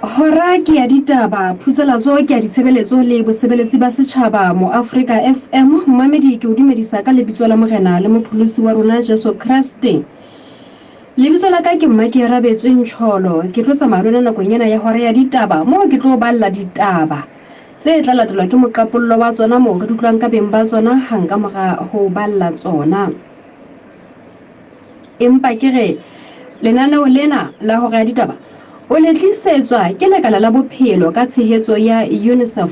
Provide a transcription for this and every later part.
Hora ke ya ditaba, phutsalatso ke ya ditshebeletso le bosebeletsi ba setjhaba Moafrika FM. Momamedi ke o dumedisa ka lebitso la Morena le Mopholosi wa rona Jesu Kreste. Lebitso la ka ke Mmakearabetswe Ntjholo. Ke tlo tsamaya le wena nakong ena ya hora ya ditaba moo ke tlo balla ditaba tse tla latelwa ke moqapollo wa tsona moo re di utlwang ka beng ba tsona hang ka mora ho balla tsona. Empa ke re lenaneo lena la Hora ya Ditaba o le tlisetswa ke Lekala la Bophelo ka tshehetso ya UNICEF.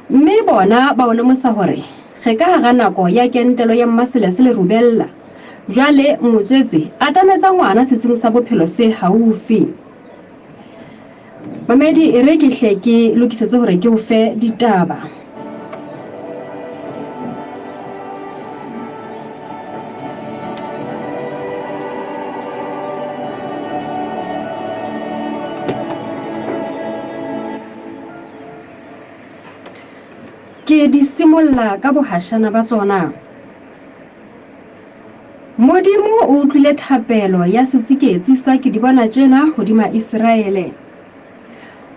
Mme bona ba o lemosa hore re ka hara nako ya kentelo ya mmaselese le rubella. Jwale motswetse atametsa ngwana setsing sa bophelo se haufi. Mamedi, e re ke hle ke lokisetse hore ke o fe ditaba. Ke di simolla ka bohashana ba tsona. Modimo o utlwile thapelo ya setsiketsi sa ke di bona tjena hodima Iseraele.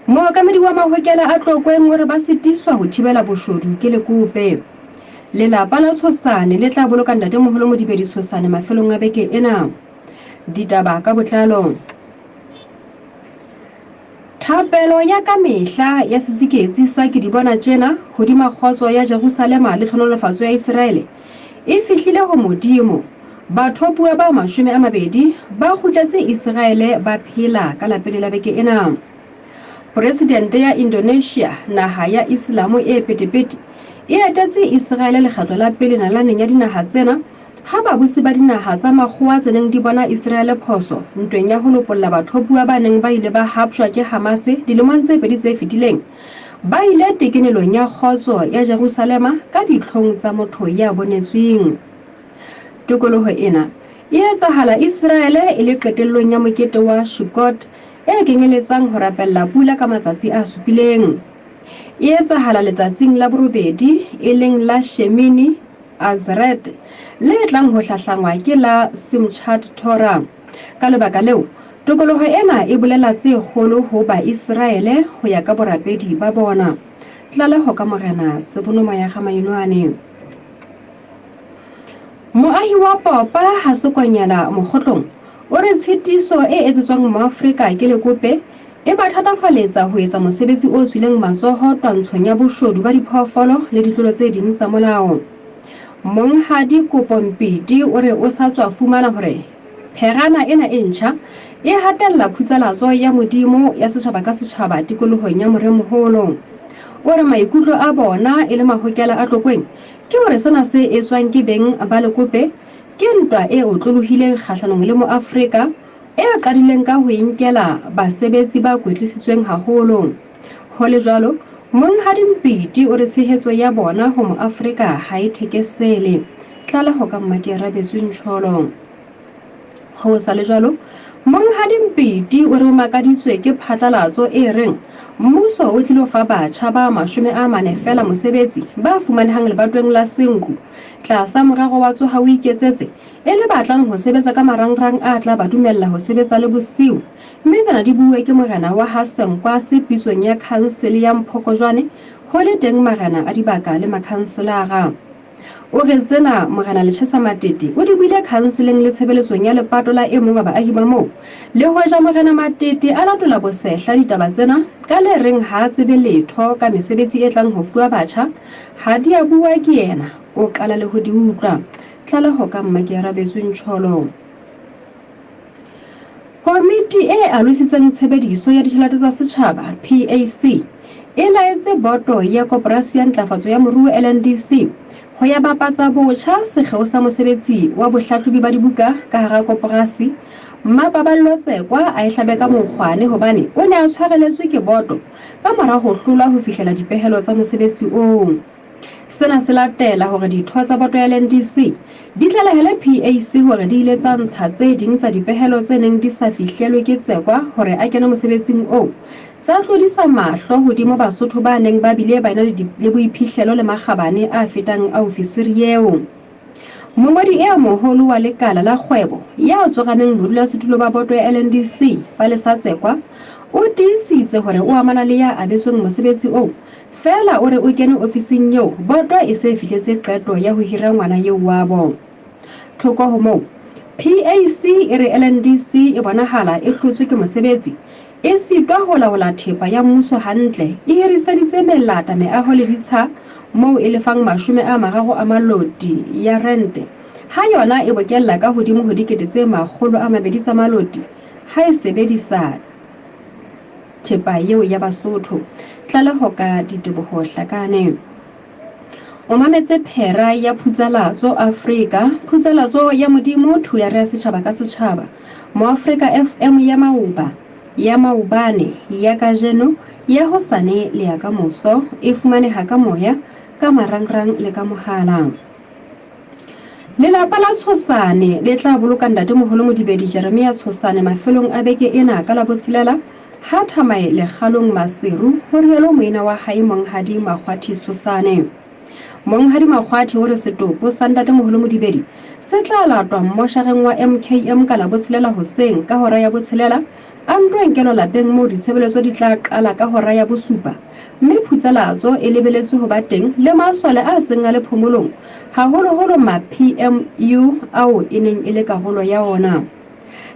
Mookamedi wa mahokela a Tlokweng o re ba sitiswa ho thibela boshodu ke lekope. Lelapa la Tshosane le tla boloka ntatemoholo Modibedi Tshosane mafelong a beke ena. Ditaba ka botlalo. Thapelo ya ka mehla ya setsiketsi sa ke di bona tjena hodima kgotso ya Jerusalema le tlhonolofatso ya Iseraele e fihlile ho Modimo. Bathopuwa ba 20 ba kgutletse Iseraele ba phela ka la pele la beke ena. Poresidente ya Indonesia, naha ya Islamo e petepete, e etetse Iseraele lekgetlo la pele nalaneng ya dinaha tsena Ha babusi ba dinaha tsa makgowa tse neng di bona Iseraele phoso ntweng ya ho lopolla bathopuwa ba neng ba ile ba haptjwa ke Hamase dilemong tse pedi tse fetileng, ba ile tekenelong ya kgotso ya Jerusalema ka dihlong tsa motho ya bonetsweng. Tokoloho ena e etsahala Iseraele e le qetellong ya mokete wa Sukkot e kenyeletsang ho rapella pula ka matsatsi a supileng. E etsahala letsatsing la borobedi e leng la Shemini Azeret, le tlang ho hlahlangwa ke la Simchat Torah. Ka lebaka leo, tokoloho ena e bolela tse kgolo ho Baiseraele ho ya ka borapedi ba bona. Tlaleho ka Morena Sebonomoya Gamailwane. Moahi wa Popa ha Sekonyela Mokgotlong o re tshitiso e etsetswang Moafrika ke lekope E ba thatafaletsa ho etsa mosebetsi o tswileng matsoho twantshong ya boshodu ba diphoofolo le ditlolo tse ding tsa molao. Monghadi Kopo Mpiti o re o sa tswa fumana hore pherana ena e ntjha e hatella phutsalatso ya Modimo ya setjhaba ka setjhaba tikolohong ya Moremoholo. O re maikutlo a bona e le mahokela a Tlokweng ke hore sena se etswang ke beng ba lekope ke ntwa e otlolohileng kgahlanong le Moafrika e qadileng ka ho e nkela basebetsi ba kwetlisitsweng haholo. Ho le jwalo, Monghadi Mpiti o re tshehetso ya bona ho Moafrika ha e thekesele. Tlaleho ka Mmakearabetswe Ntjholo. Ho sa le jwalo, Monghadi Mpiti o re o makaditswe ke phatlalatso e reng mmuso o tlilo fa batjha ba 40 feela mosebetsi ba fumanehang lebatoweng la Senqu tlasa morero wa Tsoha o Iketsetse e le ba tlang ho sebetsa ka marangrang a tla ba dumella ho sebetsa le bosiu, mme tsena di buuwe ke morena wa ha Senkwase pitsong ya khansele ya Mphokojwane ho le teng marena a dibaka le makhanselara. O re tsena Morena Lechesa Matete o di buile khanseleng le tshebeletsong ya lepato la e mong wa baahi ba moo. Le hoja Morena Matete a latola bosehla ditaba tsena ka le reng ha a tsebe letho ka mesebetsi e tlang ho fuwa batjha, ha di a bua ke yena, o qala le ho di utlwa. Tlaleho ka Mmakearabetswe Ntjholo. Komiti e alositseng tshebediso ya ditjhelete tsa setjhaba, PAC, e laetse boto ya Koporasi ya Ntlafatso ya Moruo, LNDC, ho ya bapatsa botjha sekgeo sa mosebetsi wa bohlahlobi ba dibuka ka hara koporasi. Mmapaballo Tsekwa a e hlabe ka mokgwane hobane o ne a tshwareletswe ke boto ka mora ho hlolwa ho fihlela dipehelo tsa mosebetsi oo. Sena se latela hore ditho tsa boto ya LNDC di tlalehele PAC hore di ile tsa ntsha tse ding tsa dipehelo tse neng di sa fihlelwe ke Tsekwa hore a kene mosebetsing oo, tsa tlodisa mahlo hodimo Basotho ba neng ba bile ba ena le boiphihlelo le makgabane a fetang a ofisiri eo. Mongodi e moholo wa lekala la kgwebo ya tsorameng bodulasetulo ba boto ya LNDC, Palesa Tsekwa, O tiisitse hore o amana le ya abetsweng mosebetsi oo, feela o re o kene ofising eo boto e se fihletse qeto ya ho hira ngwana eo wabo. Thoko ho moo, PAC e re LNDC e bonahala e hlotswe ke mosebetsi, e sitwa ho laola thepa ya mmuso hantle, e hiriseditse melata meaho le ditsha moo e lefang 30 a maloti ya rente, ha yona e bokella ka hodimo ho 200,000 tsa maloti ha e sebedisa thepa eo ya Basotho. Tlaleho ka Diteboho Hlakane. O mametse phera ya Phutsalatso Afrika, Phutsalatso ya Modimo, Thulare ya Setjhaba ka Setjhaba, Moafrika FM ya maoba, ya maobane, ya kajeno, ya hosane le ya kamoso, e fumaneha ka moya, ka marangrang le ka mohala. Lelapa la Tshosane le tla boloka ntatemoholo Modibedi Jeremia Tshosane mafelong a beke ena ka Labotshelela ha Thamae Lekgalong Maseru, ho rialo moena wa hae Monghadi Makgwathi Tshosane. Monghadi Makgwathi o re setopo sa ntatemoholo Modibedi se tla latwa mmoshareng wa MKM ka Labotshelela hoseng ka hora ya botshelela a nto nkelwa lapeng moo ditshebeletso di tla qala ka hora ya bosupa mme phutsalatso e lebeletswe ho ba teng le masole a seng a le phomolong, haholoholo ma-PMU ao e neng e le karolo ya ona.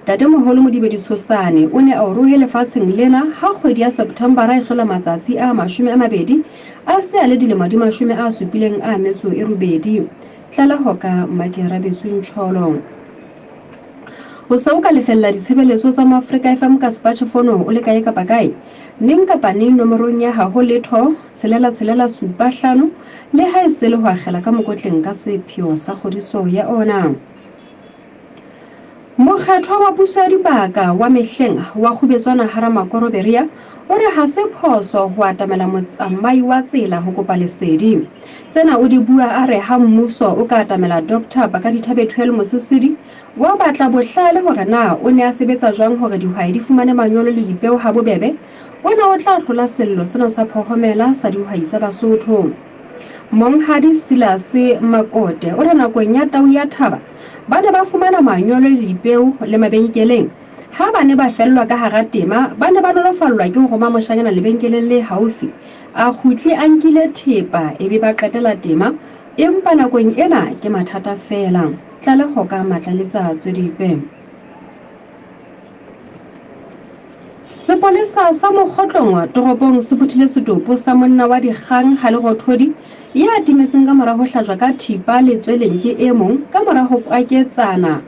Ntatemoholo Modibedi Tshosane o ne a orohe lefatsheng lena ha kgwedi ya Septhembara e hlola matsatsi a 20 a se a le dilemo di 78. Tlaleho ka Mmakerabetswe Ncholo. O se o ka lefella ditshebeletso tsa Moafrika FM ka sepatjhefono o le kae kapa kae, neng kapa neng nomorong ya haho letho, tshelela tshelela supa hlano, le ha e se le ho akgela ka mokotleng ka sepheo sa kgodiso ya ona. Mokgethwa wa puso ya dibaka wa mehleng wa Kgubetswana Ha-Ramakoro Berea o re ha se phoso ho atamela motsamai wa tsela ho kopa lesedi. Tsena o di bua a re ha mmuso o ka atamela Doctor Pakaditha Bethuel Mosisili wa batla bohlale hore na o ne a sebetsa jwang hore dihwai di fumane manyolo le dipeo habobebe, o ne o tla hlola sello sena sa phohomela sa dihwai tsa Basotho. Monghadi Silase Makote o re nakong ya tau ya thaba ba ne ba fumana manyolo le dipeo le mabenkeleng. Ha ba ne ba fellwa ka hara tema ba ne ba nolofallwa ke ho roma moshanyana lebenkeleng le haufi a kgutle a nkile thepa ebe ba qetela tema, empa nakong ena ke mathata feela. Tlaleho ka Matlaletsa Tswedipe. Sepolesa sa Mokgotlong toropong se phuthile setopo sa monna wa dikgang Halerothodi ya timetseng ka mora ho hlajwa ka thipa letsweleng ke e mong ka mora ho qwaketsana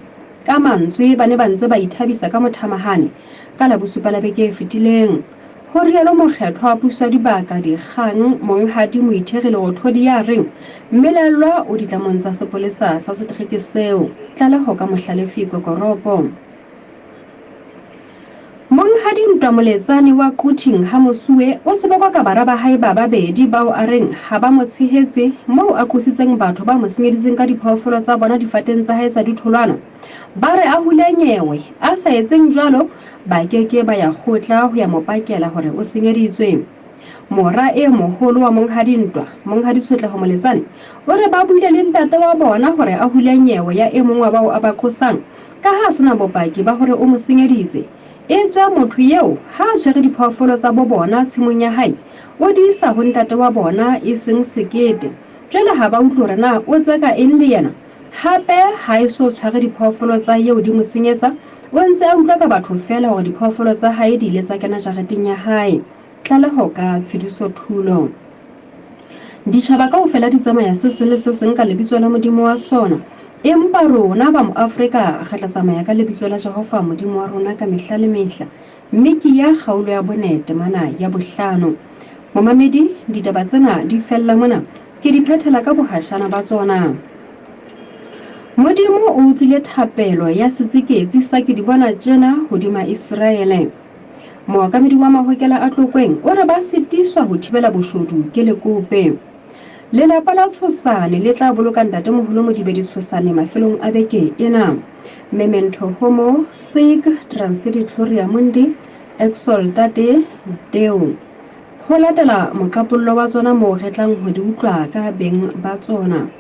ka mantswe ba ne ba ntse ba ithabisa ka mothamahane ka Labosupa la beke e fetileng. Ho rialo mokgethwa wa puso ya dibaka dikgang Monghadi Moitheri Lerothodi ya reng mmelaellwa o ditlamong tsa sepolesa sa setereke seo. Tlaleho ka Mohlalefi Kokoropo. Monghadi Ntwa Moletsane wa Quthing ha Mosuwe o sebokwa ka bara ba hae ba babedi bao a reng ha ba mo tshehetse moo a qositseng batho ba mo senyeditseng ka diphoofolo tsa bona difateng tsa hae tsa ditholwana. Ba re a hule nyewe, a sa etseng jwalo ba ke ke ba ya kgotla ho ya mo pakela hore o senyeditswe. Mora e moholo wa Monghadi Ntwa, Monghadi Tshotleho Moletsane, o re ba buile le ntate wa bona hore a hule nyewe ya e mong wa bao a ba qosang ka ha a se na bopaki ba hore o mo senyeditse. Etswe motho eo ha a tshwere diphoofolo tsa bo bona tshimong ya hae, o di isa ho ntate wa bona e seng sekete. Jwale ha ba utlwe hore na o tseka eng le yena. Hape ha e so tshware diphoofolo tsa eo di mo senyetsa, o ntse a utlwa ka batho feela hore diphoofolo tsa hae di ile tsa kena jareteng ya hae. Tlaleho ka Tshediso Thulo. Ditjhaba kaofela di tsamaya se seng le se seng ka lebitso la Modimo wa sona, empa rona ba Moafrika re tla tsamaya ka lebitso la Jehova Modimo wa rona ka mehla le mehla. Mekia kgaolo ya bone temana ya bohlano. Momamedi, ditaba tsena di fella mona, ke di phethela ka bohashana ba tsona. Modimo o utlwile thapelo ya setsiketsi sa ke di bona tjena hodima Iseraele. Mookamedi wa mahokela a Tlokweng o re ba sitiswa ho thibela boshodu ke lekope. Lelapa la Tshosane le tla boloka ntatemoholo Modibedi Tshosane mafelong a beke ena. Memento homo sig transit gloria mundi exultate Deo. Ho latela moqapollo wa tsona moo re tlang ho di utlwa ka beng ba tsona.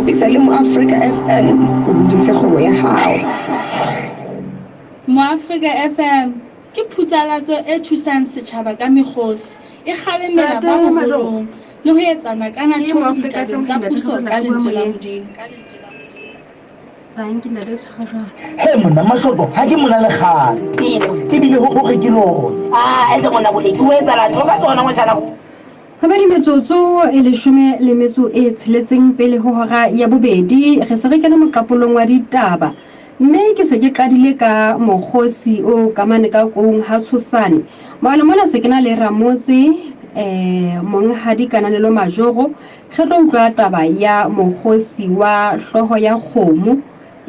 Ipapisa le Moafrika FM o hodise kgwebo ya hao. Moafrika FM ke phutsalatso e thusang setjhaba ka mekgosi, e kgalemela ba boholong le ho etsana ka natjholo ditabeng tsa puso ka lentswe la Modimo. He monna Mashotso ha ke mona le kgale ebile ho re ke lona. Ah, ese monna Boleki o etsalang tlo ka tsona motjhana. Ho be metsotso e leshome le metso e tsheletseng pele ho hora ya bobedi re se re kena moqapolong wa ditaba mme ke se ke qadile ka mokgosi o kamane ka koung ha Tshosane. Moale mona se ke na le Ramotse eh Monghadi Kananelo Majoro re tlo utlwa taba ya mokgosi wa hlooho ya kgomo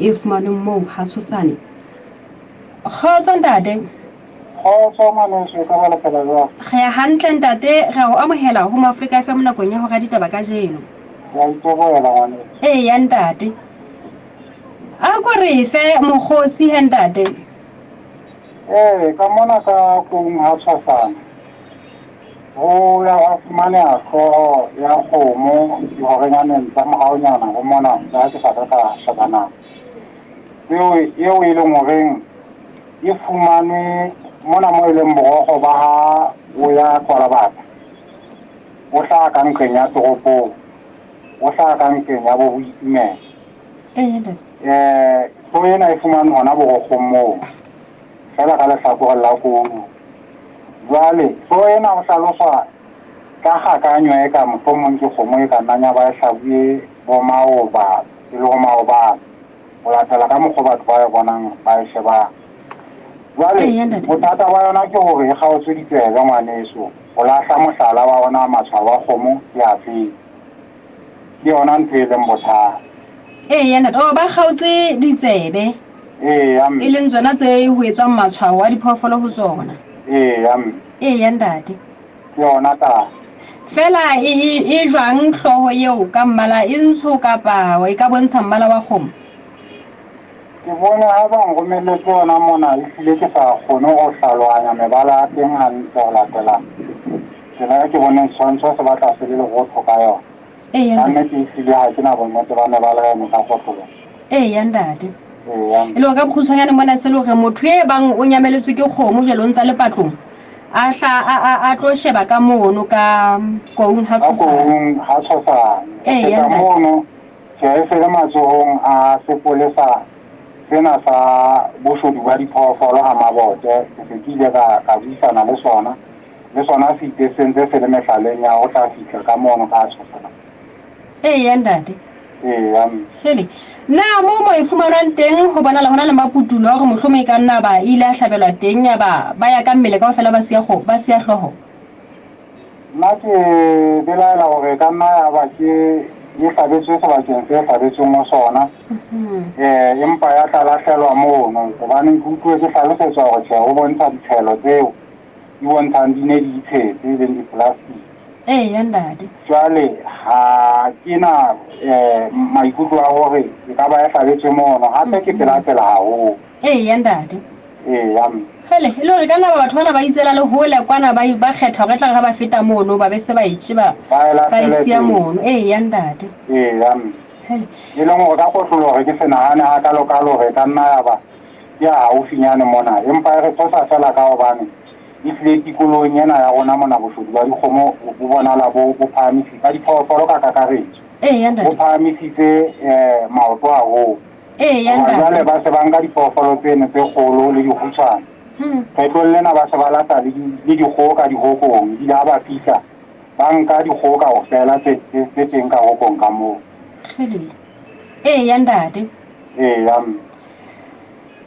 e fumanweng moo ha Tshosane. Kgotso ntate. Kgotso ngwaneso, e ka ba le phela jwang? Re ya hantle ntate, re a o amohela ho Moafrika FM nakong ya hora ditaba kajeno. Ke a itebohela ngwaneso. Eya ntate. A ko re fe mokgosi he ntate. Ee, ka mona ka koung ha Tshosane ho ya hwa fumaneha hlooho ya kgomo dihorenyaneng tsa moraonyana ho mona le ha ke sa ka ka sheba nako. Eo eo e leng horeng e fumanwe mona mo e leng borokgo ba ha o ya Kwalabatha, o hlaha ka nqeng ya toropong, o hlaha ka nqeng ya bo Boitumelo. Eh, hlooho ena e fumanwe hona borokgong moo, feela ka lehlakoreng la Koung. Jwale, hlooho ena ho hlaloswa ka kgakanyo eka mohlomong ke kgomo e ka nnang ya ba e hlabuwe bo maoba, pele ho maobane. Ho latela ka mokgwa batho ba e bonang ba e shebang. Jwale bothata ba yona ke hore e kgaotswe ditsebe ngwaneso. Ho lahla mohlala wa ona matshwao a kgomo ke afe? Ke yona ntho e leng bothata. Eya ntate, oh ba kgaotse ditsebe. Eya mme. E leng tsona tse ho etswang matshwao a diphoofolo ho tsona. Eya mme. Eya ntate. Ke yona taba. Feela e, e, e jwang hlooho eo ka mmala e ntsho kapa e ka bontsha mmala wa kgomo? Ke bone ha ba nromelletse yona mona ehlile ke sa kgone ho hlalohanya mebala ya teng hantle ho latela tsela e ke boneng setshwantsho se batla se le lerotho ka yona. Eya, Ka ntate. nnete ehlile ha ke na bonnete ba mebala eno ka kotloloho. Eya, ntate. Eya. E le hore ka bokgutshwanyane mona se le hore motho e bang o nyameletswe ke kgomo jwale o ntsa le patlong a hla a a a tlo sheba ka mono ka koung ha Ka tshosane. koung ha tshosane. Eya, Feta ntate. mono tjhe e se le matsohong a sepolesa sena sa boshodu ba diphoofolo ha Mabote. Ke se ke ile ka ka buisana le sona. Le sona se itse se ntse se le mehlaleng ya ho tla fihla ka mono ka tshosana. Eya, ntate. Eya, mme. Hele, na moo mo e fumanwang teng ho bonala ho na le maputulo a hore mohlomong e ka nna ba ile a hlabelwa teng ya ba ba ya ka mmele kaofela ba siya kgo, ba siya hlooho? Nna ke belaela hore e ka nna ya ba ke e hlabetswe sebakeng se hlabetsweng ho sona, eh, empa ya tla lahlelwa mono. Hobaneng ke utluwe ke hlalosetswa hore tjhe ho bontsha ditshelo tseo di bontshang di ne di itshetse e leng di-plastic. Eya, ntate. Jwale ha ke na eh, maikutlo a hore e ka ba e hlabetswe mono, hape ke pela tsela haholo. Eya, ntate. Eya, mme. Hele, e le hore ka nna batho bana ba itswela le hole kwana ba ba kgetha hore e tla re ha ba feta mono ba be se ba e tjeba Ba e ba e lahlele siya teng. mono. Eya, ntate. Eya, mme. Hele. E leng hore ka kotloloho re ke se nahane hakalokalo hore e ka nna ya ba ke ya haufinyane mona, empa e re tshosa feela ka hobane ehlile tikolohong ena ya rona mona boshodu ba dikgomo bo bonala bo bo phahamisitse ba diphoofolo ka kakaretso. Eya, Bo ntate. phahamisitse eh, maoto haholo. Eya, Hoba jwale ntate. ba se ba nka diphoofolo tseno tse kgolo le dikgutshwane. Kgetlong lena ba se ba lata le di le dikgoho ka dihokong, ebile ha ba fihla ba nka dikgoho kaofela tse tse tse teng ka hokong ka moo. Kgele. Eya, ntate. Eya, mme.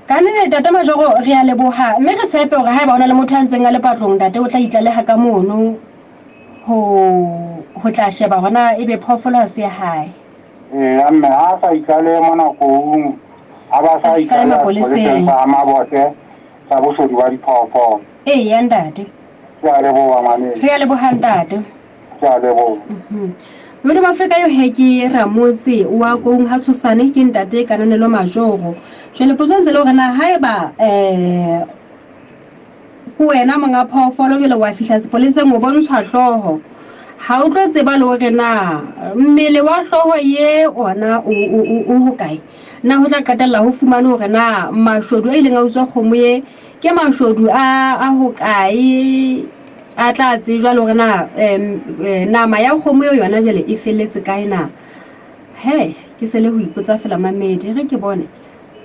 Ka nnete Ntate Majoro re a leboha mme re tshepe hore haeba ho na le motho a ntseng a le patlong ntate o tla itlaleha ka mono ho ho tla sheba hore na ebe phoofolo ha se ya hae. Eya mme ha a sa itlalehe mona koung, a ba sa A hlahe itlaleha mapoleseng. sepoleseng sa Mabote sa boshodu ba diphoofolo. Eya ntate. Ke a leboha ngwaneso. Re a leboha ntate. Ke a leboha. Modimo Afrika yo he ke ramotse wa koung ha Tshosane ke ntate Kananelo Majoro. Jwale potso ntse le hore na haeba eh ke wena monga phoofolo jwale wa fihla sepoleseng o bontshwa hlooho. Ha o tlo tseba le hore na mmele wa hlooho ye ona o, o, o, o hokae. Na ho tla qetella ho fumane hore na mashodu a ileng a utswa kgomo ye ke mashodu a, a hokae a tla tsejwa le hore na um, nama ya kgomo eo yona jwale e felletse kae na. He, ke se le ho ipotsa fela mamedi, re ke bone.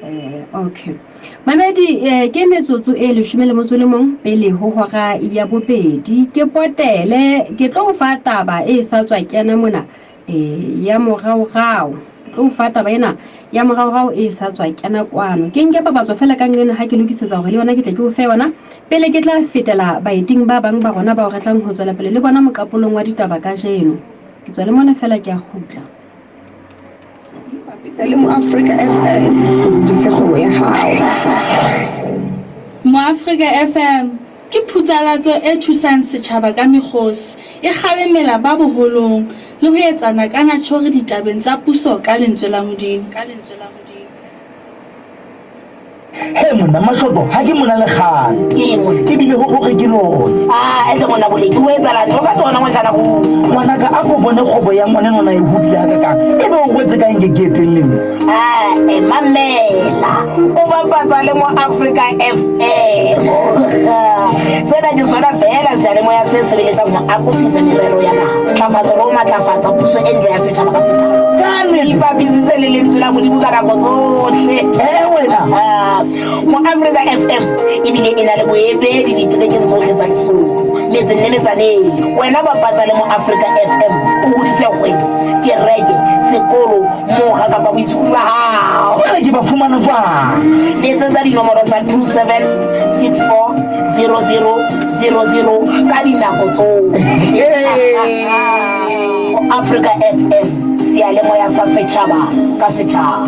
Eh, okay. Mamedi, eh, ke metsotso e leshome le motso le mong pele ho hora ya bobedi. Ke potele, ke tlo fa taba e sa tswa kena mona eh, ya moraorao. Ke tlo fa taba ena ya moraorao e sa tswa kena kwano. Ke nke papatso fela ka nqena ha ke lokisetsa hore le yona ke tle ke o fe yona pele ke tla fetela baeting ba bang ba rona bao re tlang ho tswela pele le bona moqapolong wa ditaba kajeno. Ke tswa le mona fela ke a kgutla. Ipapisa le Moafrika FM o hodise kgwebo ya hao. Moafrika FM ke phutsalatso e thusang setjhaba ka mekgosi, e kgalemela ba boholong le ho etsa nakana-tjhori ditabeng tsa puso ka lentswe la Modimo. He monna Mashoto, ha ke mona le kgale. Ke monna. Ke bile ho hore ke lona. Ah, etle monna Boleki, o etsalang? Tlo ka tsona ngwetjana bo. Ngwanaka, a ko bone kgwebo ya ngwane nona e hodile hakakang. Ebe o rwetse ka eng ke ke eteng le nna? Ah, e mamela. O bapatsa le mo Africa FM. Sena ke sona feela seyalemoya se sebeletsang ho akofisa merero ya naha, ntlafatso le ho matlafatsa puso e ntle ya setjhaba ka setjhaba. Ka nnete. Ipapisitse le lentswe la Modimo ka nako tsohle. Ee wena. Ah, Mo Africa FM ebile e na le boemedi diterekeng tsohle tsa Lesotho, metseng le metsaneng. Wena bapatsa le Mo Africa FM o hodise kgwebo, kereke, sekolo, mokga kapa boitshokodi ba hao. Jwale ke ba fumana jwang? Letsetsa dinomoro tsa 27640000 ka dinako tsohle. Africa FM, seyalemoya sa setjhaba ka setjhaba.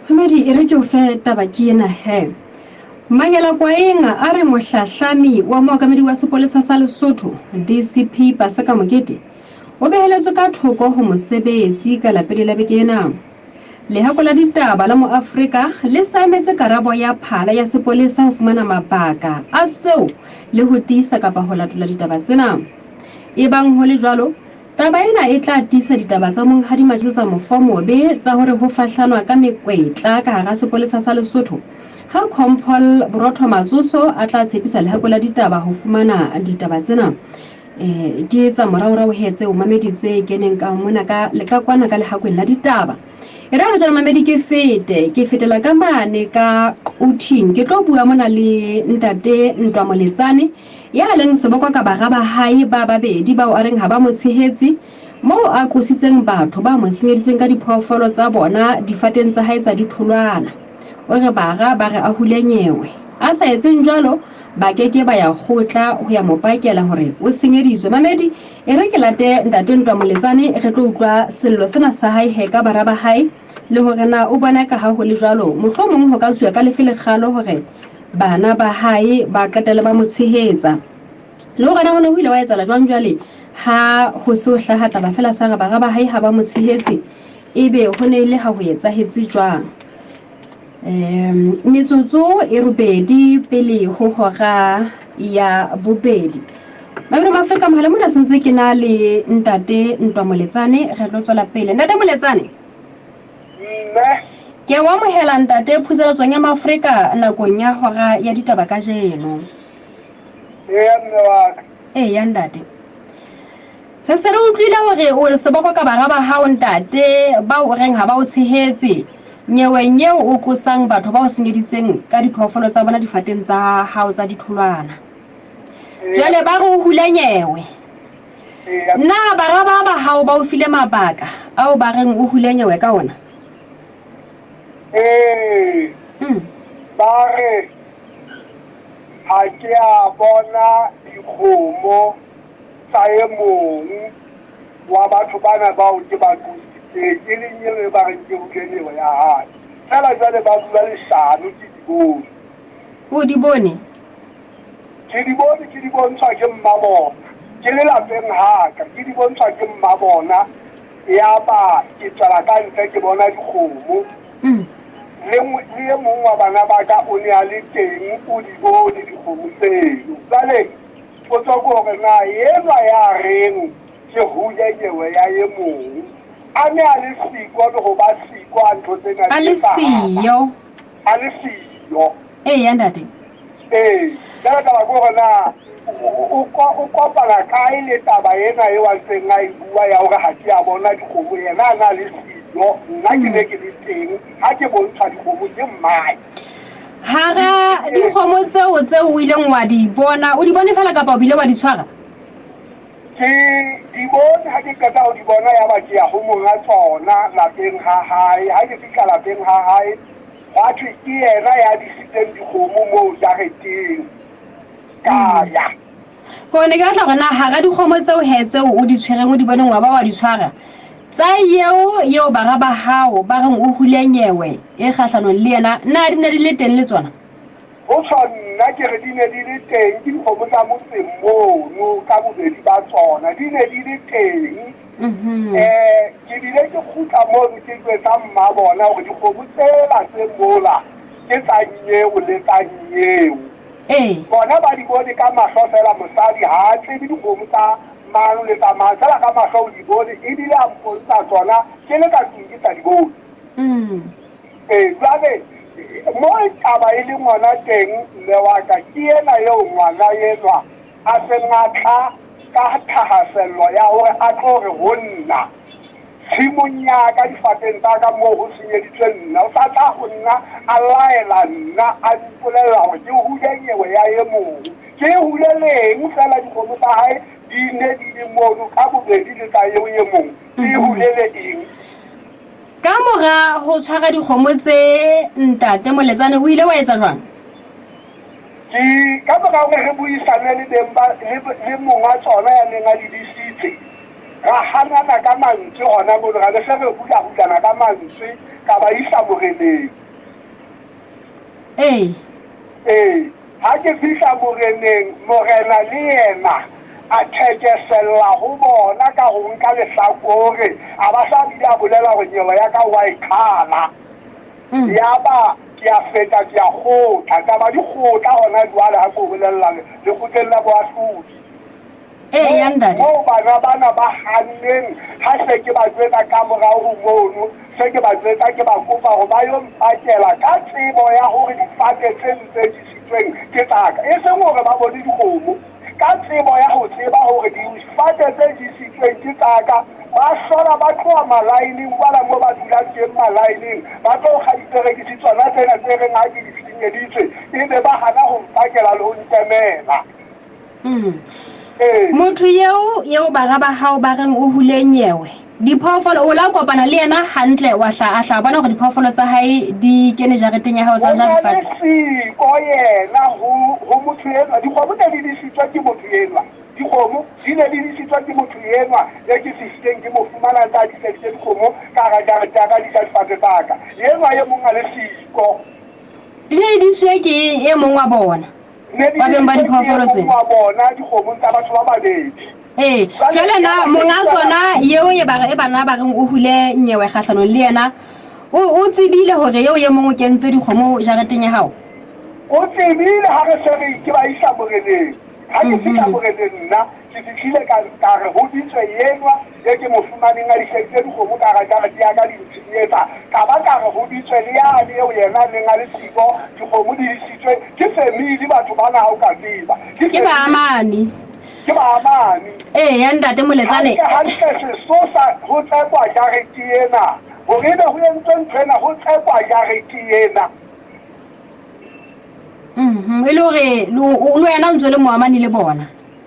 Homedi, e re ke o fe taba ke ena he. Mangela Kwaeng a re mohlahlami wa mookamedi wa sepolesa sa Lesotho, DCP Paseka Mokete, o beheletswe ka thoko ho mosebetsi ka lapele la beke ena. Lehako la ditaba la Moafrika le sa emetse karabo ya phala ya sepolesa ho fumana mabaka a seo le ho tiisa kapa ho latola ditaba tsena. Ebang ho le jwalo, Taba ena e tla tiisa ditaba tsa Monghadi Machesetsa Mofomobe tsa hore ho fahlanwa ka mekwetla ka hara sepolesa sa Lesotho ha Compol Borotho Matsoso a tla tshepisa lehako la ditaba ho fumana ditaba tsena. Eh, ke tsa moraorao he tseo mamedi tse keneng ka mona ka le ka kwana ka lehakweng la ditaba. E re jalo mamedi ke fete, ke fetela ka mane ka Quthing. Ke tlo bua mona le ntate Ntwa Moletsane Ya leng seboko ka bara ba hae ba babedi bao a reng ha ba mo tshehetse, moo a qositseng batho ba mo senyeditseng ka diphoofolo tsa bona difateng tsa hae tsa ditholwana. O re bara ba re a hule nyewe. A sa etseng jwalo, ba ke ke ba ya kgotla ho ya mo pakela hore o senyeditswe. Mamedi, e re ke late Ntate Ntwa Moletsane re tlo utlwa sello sena sa hae he ka bara ba hae le hore na o bona ka ha ho le jwalo mohlomong ho ka tsuwa ka lefe lekgalo hore bana ba hae ba qetelle ba mo tshehetsa. Le hore na ho ne ho ile wa etsahala jwang jwale ha ho se ho hlaha taba feela sa re bara ba hae ha ba mo tshehetse, ebe ho ne e le ha ho etsahetse jwang. Um metsotso e robedi pele ho hora ya bobedi. Babedi Maafrika mohala mona sentse ke na le ntate Ntwa Moletsane re tlo tswela pele. Ntate Moletsane. Mme. Ke o amohela ntate phuseletsong ya Maafrika nakong ya hora ya ditaba kajeno. Eya mme wa ka. Eya ntate. Re se re utlwile hore o seboko ka bara ba hao ntate bao o reng ha ba o tshehetse nyeweng eo o qosang batho ba o senyeditseng ka diphoofolo tsa bona difateng tsa hao tsa ditholwana. Jwale ba re o hule nyewe. Na bara ba ba hao ba o file mabaka ao ba reng o hule nyewe ka ona? Ee. Ba re ha ke a bona dikgomo tsa e mong wa batho bana bao ke ba qositseng, e leng eo e ba reng ke hule nyewe ya hae. Feela jwale ba bua leshano, ke di bone. O di bone? Ke di bone ke di bontshwa ke mmabona. Ke le lapeng ha ka, ke di bontshwa ke mmabona. Yaba ke tswela ka ntle ke bona dikgomo. Le le e mong wa bana ba ka o ne a le teng, o di bone dikgomo tseno. Jwale potso ke hore na enwa ya reng ke hule nyewe ya e mong, a ne a le siko le ho ba siko ha ntho tsena A di le etsahala? siyo. A le siyo. Eya, ntate. Ee, jwale taba ke hore na o o kopana kae le taba ena eo a ntseng a e bua ya hore ha ke a bona dikgomo, yena a na le siyo, nna ke ne ke le teng ha ke bontshwa dikgomo ke mmae. Hara dikgomo tseo tseo o ileng wa di bona, o di bone fela kapa o bile wa di tshwara? Ke di bone, ha ke qeta ho di bona yaba ke ya ho monga tsona lapeng ha hae. Ha ke fihla lapeng ha hae, hwa thwe ke yena ya disitseng dikgomo moo jareteng. Ka ya. Ko ne ke batla hore na hara dikgomo tseo he tseo o di tshwereng o di boneng wa ba wa di tshwara, tsa eo eo bara ba hao ba reng o hule nyewe e kgahlanong le yena, na di ne di le teng le tsona? Ho tjho nna ke re di ne di le teng, ke dikgomo tsa motseng mono ka bobedi ba tsona, di ne di le teng. Ke bile ke kgutla mono ke jwetsa mma bona hore dikgomo tsela tse mola ke tsa nyeo le tsa nyeo. Bona ba di bone ka mahlo feela, mosadi ha a tsebe dikgomo tsa mang le tsa mang, feela ka mahlo o di bone ebile a mpontsha tsona ke le ka tlung ke sa di bone. Ee, jwale mo taba e leng hona teng, mme wa ka, ke ena eo ngwana enwa a seng a tla ka thahasello ya hore a tlo re ho nna, tshimong ya ka, difateng tsa ka moo ho senyeditswe nna. O sa tla ho nna a laela nna, a mpolella hore ke hule nyewe ya e mong. Ke e huleleng feela dikgomo tsa hae di ne di le mono ka bobedi le tsa eo e mong, ke e hulele eng? Ka mora ho tshwara dikgomo tse ntate Moletsane o ile wa etsa jwang? Ke ka mora hore re buisane le beng ba le, le monga tsona ya neng a di disitse, ra hanana ka mantswe hona mono, ra be se re hula-hulana ka mantswe, ka ba isa moreneng. Ee. Ee, ha ke fihla moreneng, morena le yena a thekesella ho bona ka ho nka lehlakore, a ba sa bile a bolela hore nyewe ya ka o a e qhala. Yaba ke a feta ke a kgotla, taba di kgotla hona jwale ha ke o bolella lekgotleng la boahlodi. Eya, ntate. Moo bana bana ba hanneng ha se ke ba jwetsa kamorao ho mono, se ke ba jwetsa ke ba kopa hore ba yo mpakela ka tsebo ya hore difate tse ntsekisitsweng ke tsa ka, e seng hore ba bone dikgomo, ka tsebo ya ho tseba hore difate tse jesitsweng ke tsa ka, ba hlola ba tloha malaeneng kwana moo ba dulang teng malaeneng, ba tlo kga diperekisi tsona tsena tse reng ha ke di senyeditswe, ebe ba hana ho mpakela le ho ntemela. Ee. Motho eo, eo bara ba hao ba reng o hule nyewe, diphoofolo, o la kopana le yena hantle, wa hla, a hla bona hore diphoofolo tsa hae di kene jareteng ya hao tsa O ja na le difate. siko yena ho, ho motho enwa. Dikgomo ne di disitswe ke motho enwa. Dikgomo di ne di disitswe ke motho enwa e ke fihlileng ke mo fumana a ntse a diseditse dikgomo ka hara jarete ya ka, di ja difate tsa ka. Enwa e mong a le siko. Di ne di disitswe ke e mong wa bona. Ba beng ba diphoofolo tsena. Wa bona dikgomong tsa batho ba babedi. Ee, jwale na monga tsona eo e ba e bana ba reng o hule nyewe kgahlanong le yena, o o tsebile hore eo e mong o kentse dikgomo jareteng ya hao? O tsebile ha re se re ke ba isa moreneng. Ha ke fihla moreneng nna ke fihlile ka ka re ho bitswe enwa e ke mo fumaneng a diseditse dikgomo ka hara jarete ya ka di ntshenyetsa. Ka ba ka re ho bitswe le yane eo yena a neng a le siko, dikgomo di isitswe ke family batho bana ha o ka tseba. Ke Ke family. baamane. Ke baamane. Eya ntate Moletsane. Hantle hantle sesosa ho tsekwa jarete ena. Hore ebe ho entswe ntho ena ho tsekwa jarete ena. Mhm, e le hore le wena o ntse o le moamani le bona.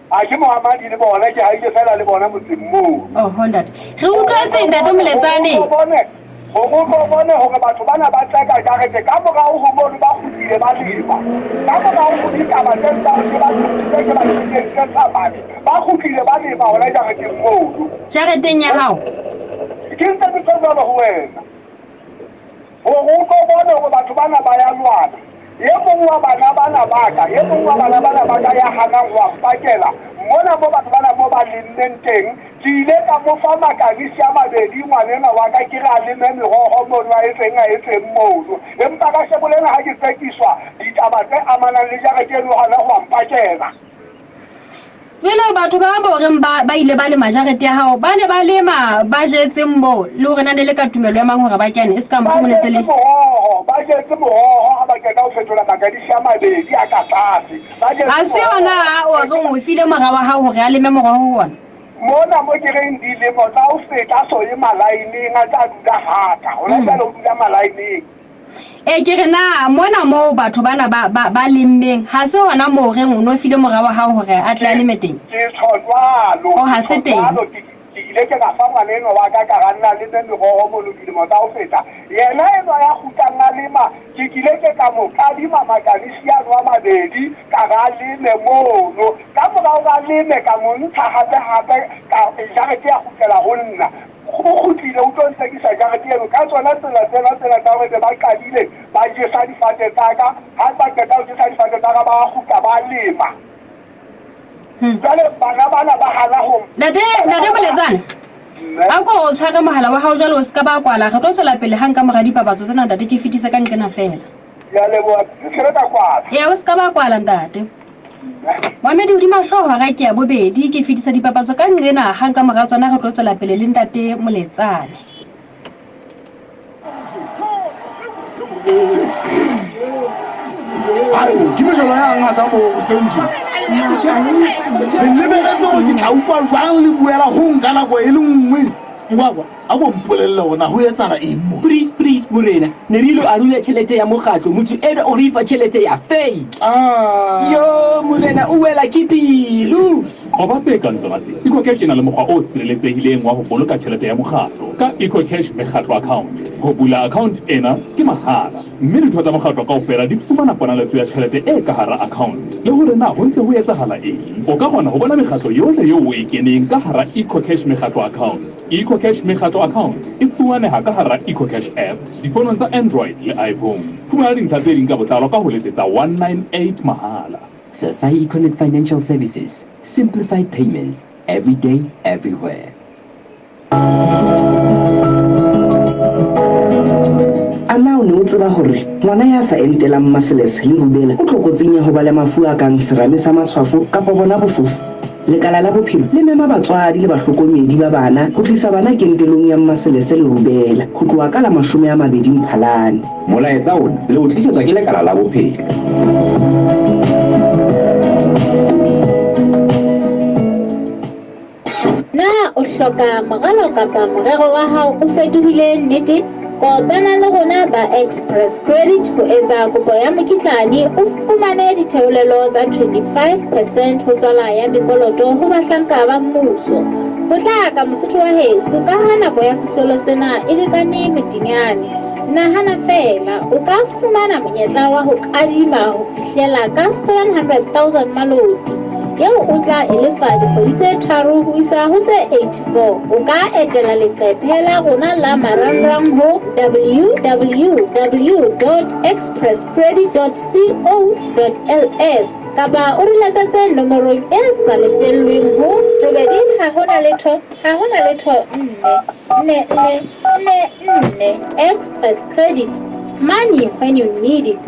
A ke moamani le bona, ke haile fela le bona motseng moo. Oho ntate. Re utlwetse ntate Moletsane. Bone, hore o tlo bone hore batho bana ba tseka jarete ka morao ho mono ba kgutlile ba lema. Ka morao ho ditaba tse tsa ke ba thusitse ke ba thusitse tsamane, ba kgutlile ba lema hona jareteng mono. Jareteng ya hao? Ke ntse ke tjho jwalo ho wena. Hore o tlo bone hore batho bana ba ya lwana. E mong wa bana bana ba ka, e mong wa bana bana ba ka ya hanang ho a mpakela, Mona mo batho bana mo ba lemmeng teng, ke ile ka mo fa makanisi a mabedi ngwanenwa wa ka ke re a leme meroho mono a etseng a etseng mono. Empa kasheko lena ha ke tsekiswa ditaba tse amanang le jarete eno hona ho a mpakela. Jwale batho ba bo reng ba ba ile ba lema jarete ya hao ba ne ba lema ba jetseng moo le hore na ne le ka tumelo ya mang hore ba kene e se ka Ba mohlomong ne tse jetse le moroho, ba jetse moroho ha ba qeta ho fetola makadisi a mabedi a ka tlase. Ba jetse Ha se moroho. ona a o reng o file mora wa hao hore a leme moroho ho ona? Mona mo ke reng dilemo tsa ho feta a so ye malaeneng a tsa dula haka. Hona jwale o dula malaeneng. E, ke re na mona moo batho bana ba, ba, ba lemmeng, ha se hona moo reng o no file mora wa hao hore a tle a leme teng? Ke tjho jwalo, Oh, ke ha tjho se teng. jwalo. Ke, ke ile ke ka fa ngwana enwa wa ka, ka ra nna leme meroho mono dilemo tsa ho feta. Yena enwa ya kgutlang a lema, ke kile ke ka mo kadima makanisi ano a mabedi, ka ra leme mono. Ka mora hore a leme, ka mo ntsha hape, hape, ka, jarete ya kgutlela ho nna. O kgutlile o tlo ntlekisa jarete eno ka tsona tsela tsena tsena tsa hore be ba qadile ba jesa difate tsa ka. Ha ba qeta ho jesa difate tsa ka ba kgutla ba lema. Jwale bana bana ba hana ho. Ntate, Ntate Moletsane, a ko o tshware mohala wa hao jwale o se ka ba kwala. Re tlo tswela pele hang ka mora dipapatso tsena ntate ke fetise ka nqena feela. Ke a leboha, ke se ke ka kwala. Ee, o se ka ba kwala ntate. Moemedi hodima hlooho hora ke ya bobedi ke fetisa dipapatso ka nqena hang ka mora tsona re tlo tswela pele le ntate Moletsane. Ayo, ke mejolo ya ngata mo hoseng tje. Le lebeletse hore ke tla utlwa jwang le buela ho nka nako e le nngwe. Ngwakwa, a ko mpolelle hore na ho etsahala eng mo. Please please morena, ne re ilo arula tjhelete ya mokgatlo, motho enwa o re fa tjhelete ya fake. Yo morena o wela ke pelo. Qoba tse kang tsona tse. EcoCash e na le mokgwa o sireletsehileng wa ho boloka tjhelete ya mokgatlo ka EcoCash Mekgatlo Account. Ho bula account ena ke mahala mme ditho tsa mokgatlo kaofela di fumana ponaletso ya tjhelete e ka hara account le hore na ho ntse ho etsahala eng. O ka kgona ho bona mekgatlo yohle eo o e keneng ka hara EcoCash Mekgatlo Account. EcoCash Mekgatlo Account e fumaneha ka hara EcoCash app difonong tsa Android le iPhone. Fumana dintlha tse ding ka botlalo ka ho letsetsa 198 mahala. Sasai Econet Financial Services, simplified payments, every day, everywhere. A na o ne o tseba hore ngwana ya sa entelang maseles le rubela o tlokotsing ya ho ba le mafu a kang serame sa matshwafo kapa bona bofofu? Lekala la Bophelo le mema batswadi le bahlokomedi ba bana ho tlisa bana kentelong ya mmaselese le rubela ho tloha ka la 20 Mphalane. Molaetsa ona le o tlisetswa ke Lekala la Bophelo. Na o hloka moralo kapa morero wa hao o fetohile nnete? Kopana le rona ba Express Credit ho etsa kopo ya mokitlane o fumane ditheolelo tsa 25 percent ho tswala ya mekoloto ho bahlanka ba mmuso. Potlaka Mosotho wa heso ka ha nako ya sesolo sena e lekane motinyane. Nahana feela, o ka fumana monyetla wa ho kadima ho fihlela ka 700,000 maloti, eo o tla e lefa dikgwedi tse tharo ho isa ho tse 84. O ka etela leqephe la rona la marangrang ho www.expresscredit.co.ls kapa o re letsetse nomorong e sa lefellweng ho robedi ha ho na letho ha ho na letho nne nne nne nne nne. Express Credit, money when you need it.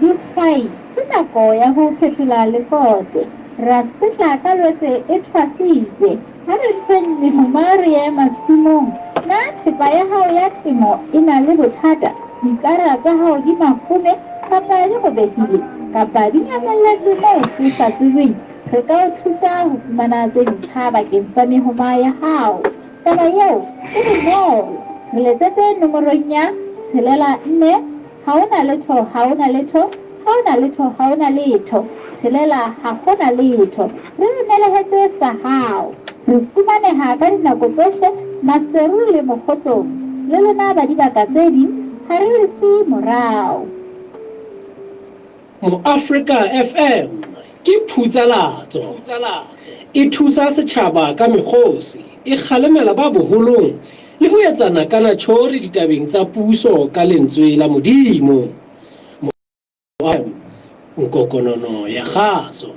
Dihwai, ke nako ya ho phethola lekote. Ra setla ka Lwetse e thwasitse. Ha re ntsheng mehoma re ye masimong. Na thepa ya hao ya temo e na le bothata? Dikara tsa hao di mafome kapa di robehile kapa di nyamelletse moo ho sa tsejweng? Re ka o thusa ho fumana tse ntjha bakeng sa mehoma ya hao. Taba eo e bonolo. Re letsetse nomorong ya tshelela nne ha ho na letho ha ho na letho ha ho na letho ha ho na letho tshelela ha ho na letho. Re o nelehetse sa hao. Re fumaneha ka dinako tsohle Maseru le Mokgotlong. Le lona ba dibaka tse ding ha re le siye morao. Moafrika FM ke phutsalatso. E thusa setjhaba ka mekgosi, e kgalemela ba boholong le ho etsa nakana tjhori ditabeng tsa puso ka lentswe la Modimo. Nkokonono ya kgaso.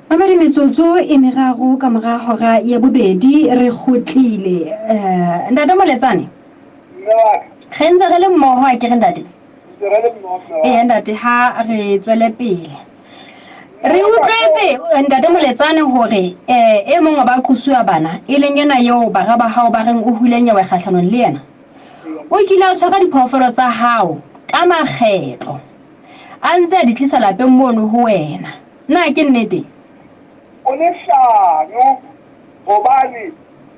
Mamedi metsotso e meraro ka mora hora ya bobedi re kgutlile. Eh, Ntate Moletsane. Mme wa ka. Re ntse re le mmoho a kere ntate? Ntse re le mmoho mme wa ka. Ee ntate ha re tswele pele. Re utlwetse ntate Moletsane hore eh e mong wa ba qosuwa bana e leng ena eo bara ba hao ba reng o hule nyewe kgahlanong le yena. O kile a tshwara diphoofolo tsa hao ka makgetlo a ntse a di tlisa lapeng mono ho wena. Na ke nnete? O leshano, hobane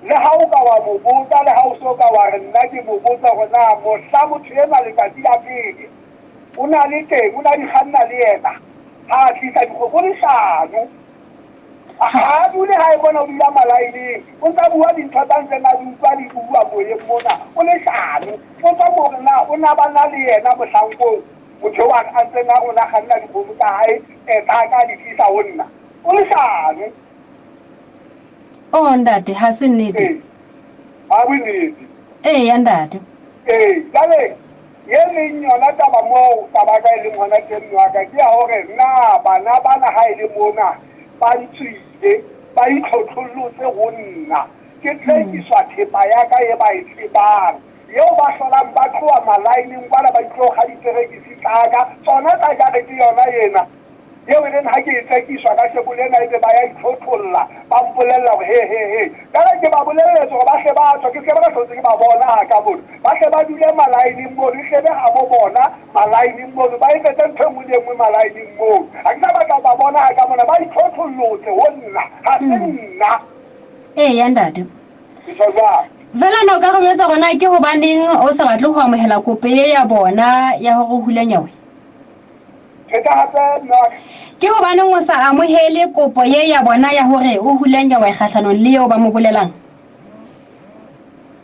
le ha o ka wa mo botsa, le ha o so ka wa re nna ke mo botsa hore na mohla motho enwa letsatsi la pele o na le teng, o na di kganna le yena ha a tlisa dikgomo. O leshano. Ha a dule hae mona, o dula malaeneng. O ntsa bua dintho tsa ntseng a di utlwa di bua moyeng mona. O leshano. Potsa hore na o na ba na le yena mohlang oo motho eo a ntseng a re o na kganna dikgomo tsa hae tsa ka a di tlisa ho nna. O leshano. Oh ntate, ha se nnete. Ee. Ha bue nnete. Eya ntate. Ee, jwale ye leng yona taba moo taba ka e leng hona teng mme wa ka ke ya hore na bana bana ha e le mona ba ntswile ba itlhotlhollotse ho nna ke tsekiswa thepa ya ka e ba e tsebang eo ba hlolang ba tloha malaeneng kwana ba itlo kga diperekisi tsa ka tsona tsa jarete yona ena Eo e reng ha ke e tsekiswa kasheko lena ebe ba ya itlhotholla ba mpolella hore he he he. Jwale ke ba bolelletse hore ba hle ba tswa ke se ke ba ka hlotse ke ba bona ha ka mono. Ba hle ba dule malaeneng mono e hle be habo bona malaeneng mono ba etsetse ntho e nngwe le e nngwe malaeneng mono. Ha ke sa batla ho ba bona ha ka mona ba itlhothollotse ho nna ha se nna. Eya ntate. Ke tjho jwalo. Fela na o ka re jwetsa hore na ke hobaneng o sa batle ho amohela kopo e ya bona ya hore o hule nyewe? Pheta hape, mme wa ka. Ke hobaneng o sa amohele kopo ye ya bona ya hore o hule nyewe kgahlanong le eo ba mo bolelang?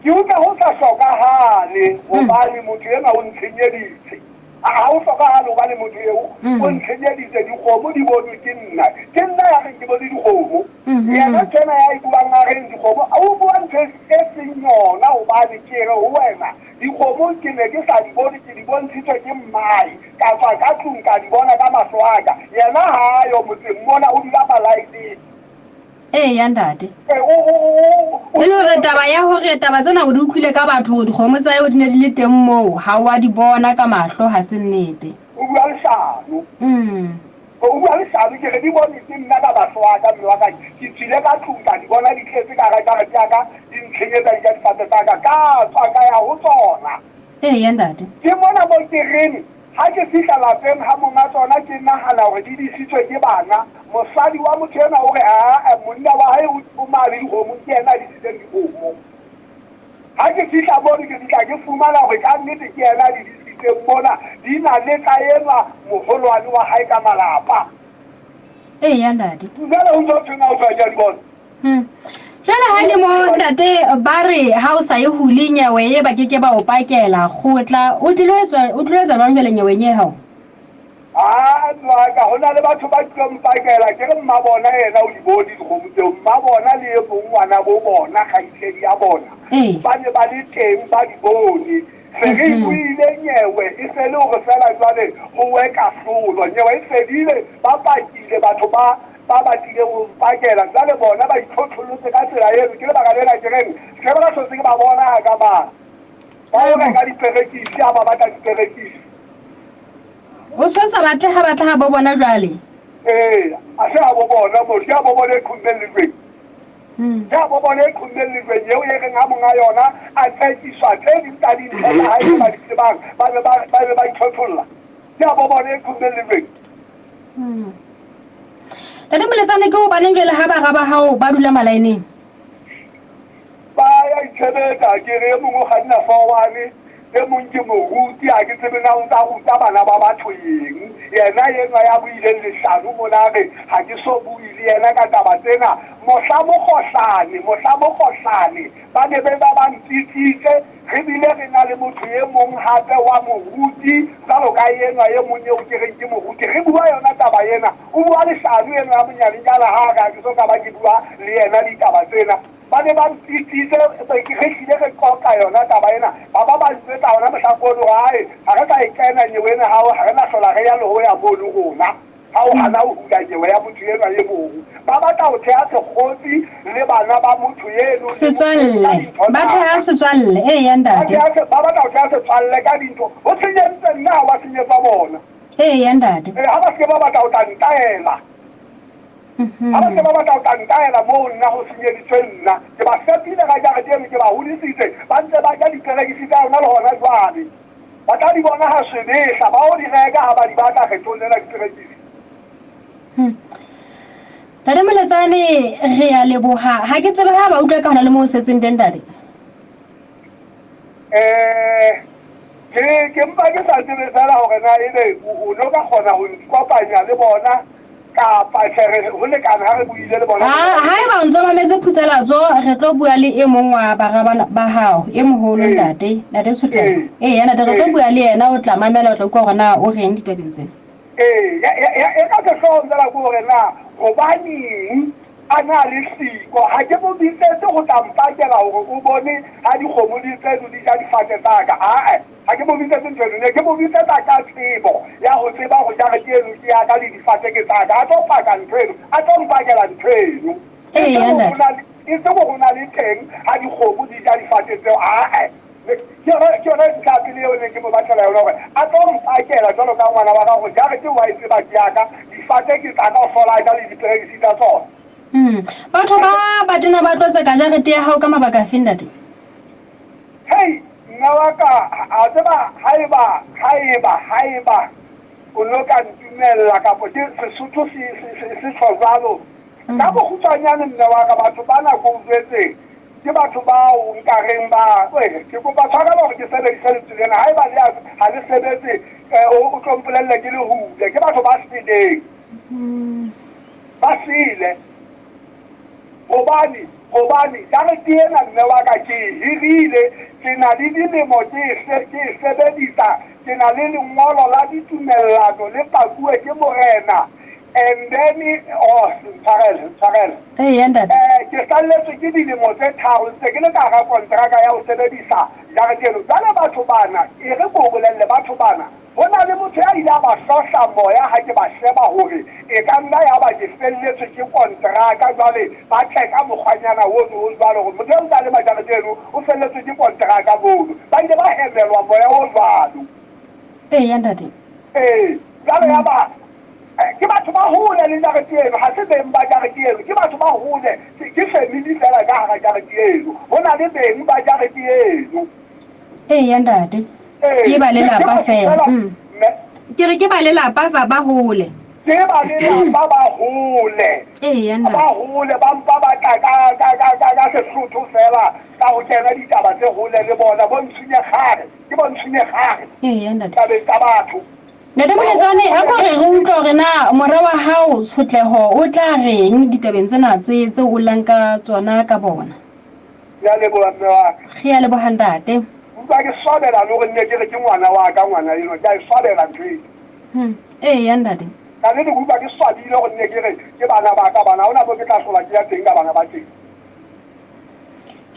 Ke utlwa ho sa hlokahale hobane motho enwa o ntshenyeditse. Ha ho hlokahale hobane motho eo o ntshenyeditse. Dikgomo di bonwe ke nna. Ke nna ya reng ke bone dikgomo. Yena ntho ena ya e buang a reng dikgomo, o bua ntho e seng yona hobane ke re ho wena dikgomo ke ne ke sa di bone, ke di bontshitswe ke mmae. Ka tswa ka tlung ka di bona ka mahlo a ka. Yena ha a yo motseng mona, o dula malaeneng. Eya, ntate. E, o, o, o, o. E le hore taba ya hore taba tsena o di utlwile ka batho hore dikgomo tsa eo di ne di le teng moo, ha o a di bona ka mahlo, ha se nnete. O bua leshano. O bua leshano. Ke re di bonwe ke nna ka mahlo a ka, mme wa ka. Ke tswile ka tlung ka di bona di tletse ka hara jarete ya ka, di ntshenyetsa di ja difate tsa ka. Ka tswa ka ya ho tsona. Eya, ntate. Ke mona mo ke reng ha ke fihla lapeng ha monga tsona ke nahana hore di disitswe ke bana. Mosadi wa motho enwa o re aa, monna wa hae o mane dikgomong ke yena a disitseng dikgomo. Ha ke fihla mono ke fihla ke fumana hore ka nnete ke yena a di disitseng mona, di na le tsa enwa moholwane wa hae ka malapa. Eya, ntate. Jwale ho ntso thweng ha o tswa ke a di bona? Jwale ha le mo ntate ba re ha o sa e hule nyewe e ba ke ke ba o pakela kgotla o tlilo etsa o tlilo etsa jwang jwale nyeweng e hao? Ah nwaka ho na le batho ba tlilo mpakela ke re mma bona yena o di bone dikgomo tseo mma bona le e mong ngwana bo bona kgaitsedi ya bona ba ne ba le teng ba di bone se re buile nyewe e se le hore fela jwale ho we kahlolo nyewe e fedile ba pakile batho ba Ba batlileng ho mpakela, jwale bona ba itlhotlhollotse ka tsela eno. Ke lebaka lena ke reng, se ke ba ka hlotse ke ba bona ha ka ba ba yo reka diperekisi ha ba batla diperekisi. O so sa batle ha batla ha bo bona jwale? Ee, a se ha bo bona moo, ke ha bo bona e qhommeng lejweng. Ke ha bo bona e qhommeng lejweng eo e reng ha monga yona a tsekiswa tse ding tsa dintho tsa hae tse ba di tsebang, ba be ba ba be ba itlhotlholla. Ke ha bo bona e qhommeng lejweng. Ntate Moletsane, ke hobaneng jwale ha bara ba hao ba dula malaeneng? Ba ya itshebetsa, ke re e mong o kganna fowane, e mong ke moruti, ha ke tsebe na o ntsa ruta bana ba batho eng. Yena enwa ya buileng leshano mona a re ha ke so bue le yena ka taba tsena. Mohla mokgohlane, mohla mokgohlane ba ne be ba ba ntsitsitse, Re bile re na le motho e mong hape wa moruti jwalo ka enwa e mong eo ke reng ke moruti. Re bua yona taba ena. O bua leshano enwa ya monyanenyana ha a re ha ke so ka ba ke bua le yena ditaba tsena. Ba ne ba mpitsitse, re hlile re qoqa yona taba ena, ba ba ba njwetsa hona mohlang ono hore ae, ha re sa e kena nyewe ena hao, ha re na hlola re ya le ho ya mono rona, ha o hana ho hula nyewe ya motho enwa e mong. Ba batla ho theha sekgotsi le bana ba motho eno le Setswalle. Ba theha setswalle, eya ntate. Ba batla ho theha setswalle ka dintho. Ho senyeditse nna ha wa senyetsa bona. Eya ntate. Ee, ha ba se ke ba batla ho tla ntaela. Ha ba se ba batla ho tla ntaela moo nna ho senyeditswe nna. Ke ba fepile ka jarete eno, ke ba hodisitse, ba ntse ba ja diperekisi tsa yona le hona jwale. Ba tla di bona ha sebehla, ba o di reka ha ba di batla kgethong lena diperekisi. Ntate Moletsane, re a leboha. Ha ke tsebe ha ba utlwa ka hona le moo o setseng teng, ntate. Eh, ke ke mpa ke sa tsebe fela hore na ebe o no ka kgona ho nkopanya le bona kapa tjhe re ho lekana ha re buile le bona. Ha haeba o ntso mametse Phutsalatso, re tlo bua le e mong wa bara bana ba hao, e moholo ntate, ntate Tshotleho. Ee, ntate re tlo bua le yena, o tla mamela, o tla utlwa hore na o reng ditabeng tsena. Ee, ya, ya, ya, e ka sehloohong fela ke hore na hobaneng a na le siko. Ha ke mo bitsetse ho tla mpakela hore o bone ha dikgomo di tseno di ja difate tsa ka. Ae, ha ke mo bitsetse ntho eno. Ne ke mo bitsetsa ka tsebo ya ho tseba hore jarete eno ke ya ka le difate ke tsa ka. A tlo paka ntho eno, a tlo mpakela ntho eno. E seng hore ho na le, e seng hore ho na le teng ha dikgomo di ja difate tseo. Ae. Ke yona, ke yona ntlha ya pele eo neng ke mo batlela yona hore a tlo mpakela jwalo ka ngwana wa ka hore jarete wa e tseba ke ya ka, difate ke tsa ka, o hlola a ja le diperekisi tsa tsona. Batho ba ba tena ba tlo tseka jarete ya hao ka mabaka afe ntate? Hei, mme wa ka, a tseba haeba, haeba, haeba o no ka ntumella kapo ke Sesotho se, se, se, se tjho jwalo. Ka bokgutshwanyane mme wa ka, batho bana ko o jwetseng, Ke batho bao nka reng ba, ke kopa tshwarelo hore ke sebedise lentswe lena, haeba le ha le sebetse, o tlo mpolelle ke le hule. Ke batho ba seleng. Ba sele. Hobane, hobane jarete ena mme wa ka ke e hirile, ke na le dilemo ke e ke e sebedisa, ke na le lengolo la ditumellano le pakuwe ke morena. And then, oh, ntshwarele, ntshwarele. Eya, ntate. Eh, ke salletswe ke dilemo tse tharo ntse ke le ka hara kontraka ya ho sebedisa jarete eno. Jwale batho bana, e re ke o bolelle, batho bana, ho na le motho ya ile a ba hlohla moya ha ke ba sheba hore e ka nna ya ba ke felletswe ke kontraka, jwale ba tle ka mokgwanyana ono o jwalo hore motho eo ntse a lema jarete eno o felletswe ke kontraka mono. Ba ile ba hemelwa moya o jwalo. Eya, ntate. Ee, jwale ya ba Ke batho ba hole le jarete eno, ha se beng ba jarete eno, ke batho ba hole, ke family feela ka hara jarete eno. Ho na le beng ba jarete eno. Eya ntate, ke ba lelapa feela. Ke re ke ba lelapa ba ba hole. Ke ba lelapa ba hole. Eya ntate. Ba hole, ba mpa ba tla ka ka ka ka ka Sesotho feela ka ho kena ditaba tse hole le bona. Bo ntshunyekgare, ke bo ntshunyekgare. Eya ntate. Tabeng tsa batho. Ntate Moletsane, a ko re re utlwe hore na mora wa hao Tshotleho o tla reng ditabeng tsena tse tseo o llang ka tsona ka bona. Ke a leboha mme wa ka. Re a leboha ntate. Utlwa ke swabela le hore nne ke re ke ngwana wa ka ngwana enwa, ke a e swabela ntho eno. Eya ntate. Ka nnete ke utlwa ke swabile hore nne ke re ke bana ba ka bana, ha hona moo ke tla hlola ke ya teng ka bana ba teng.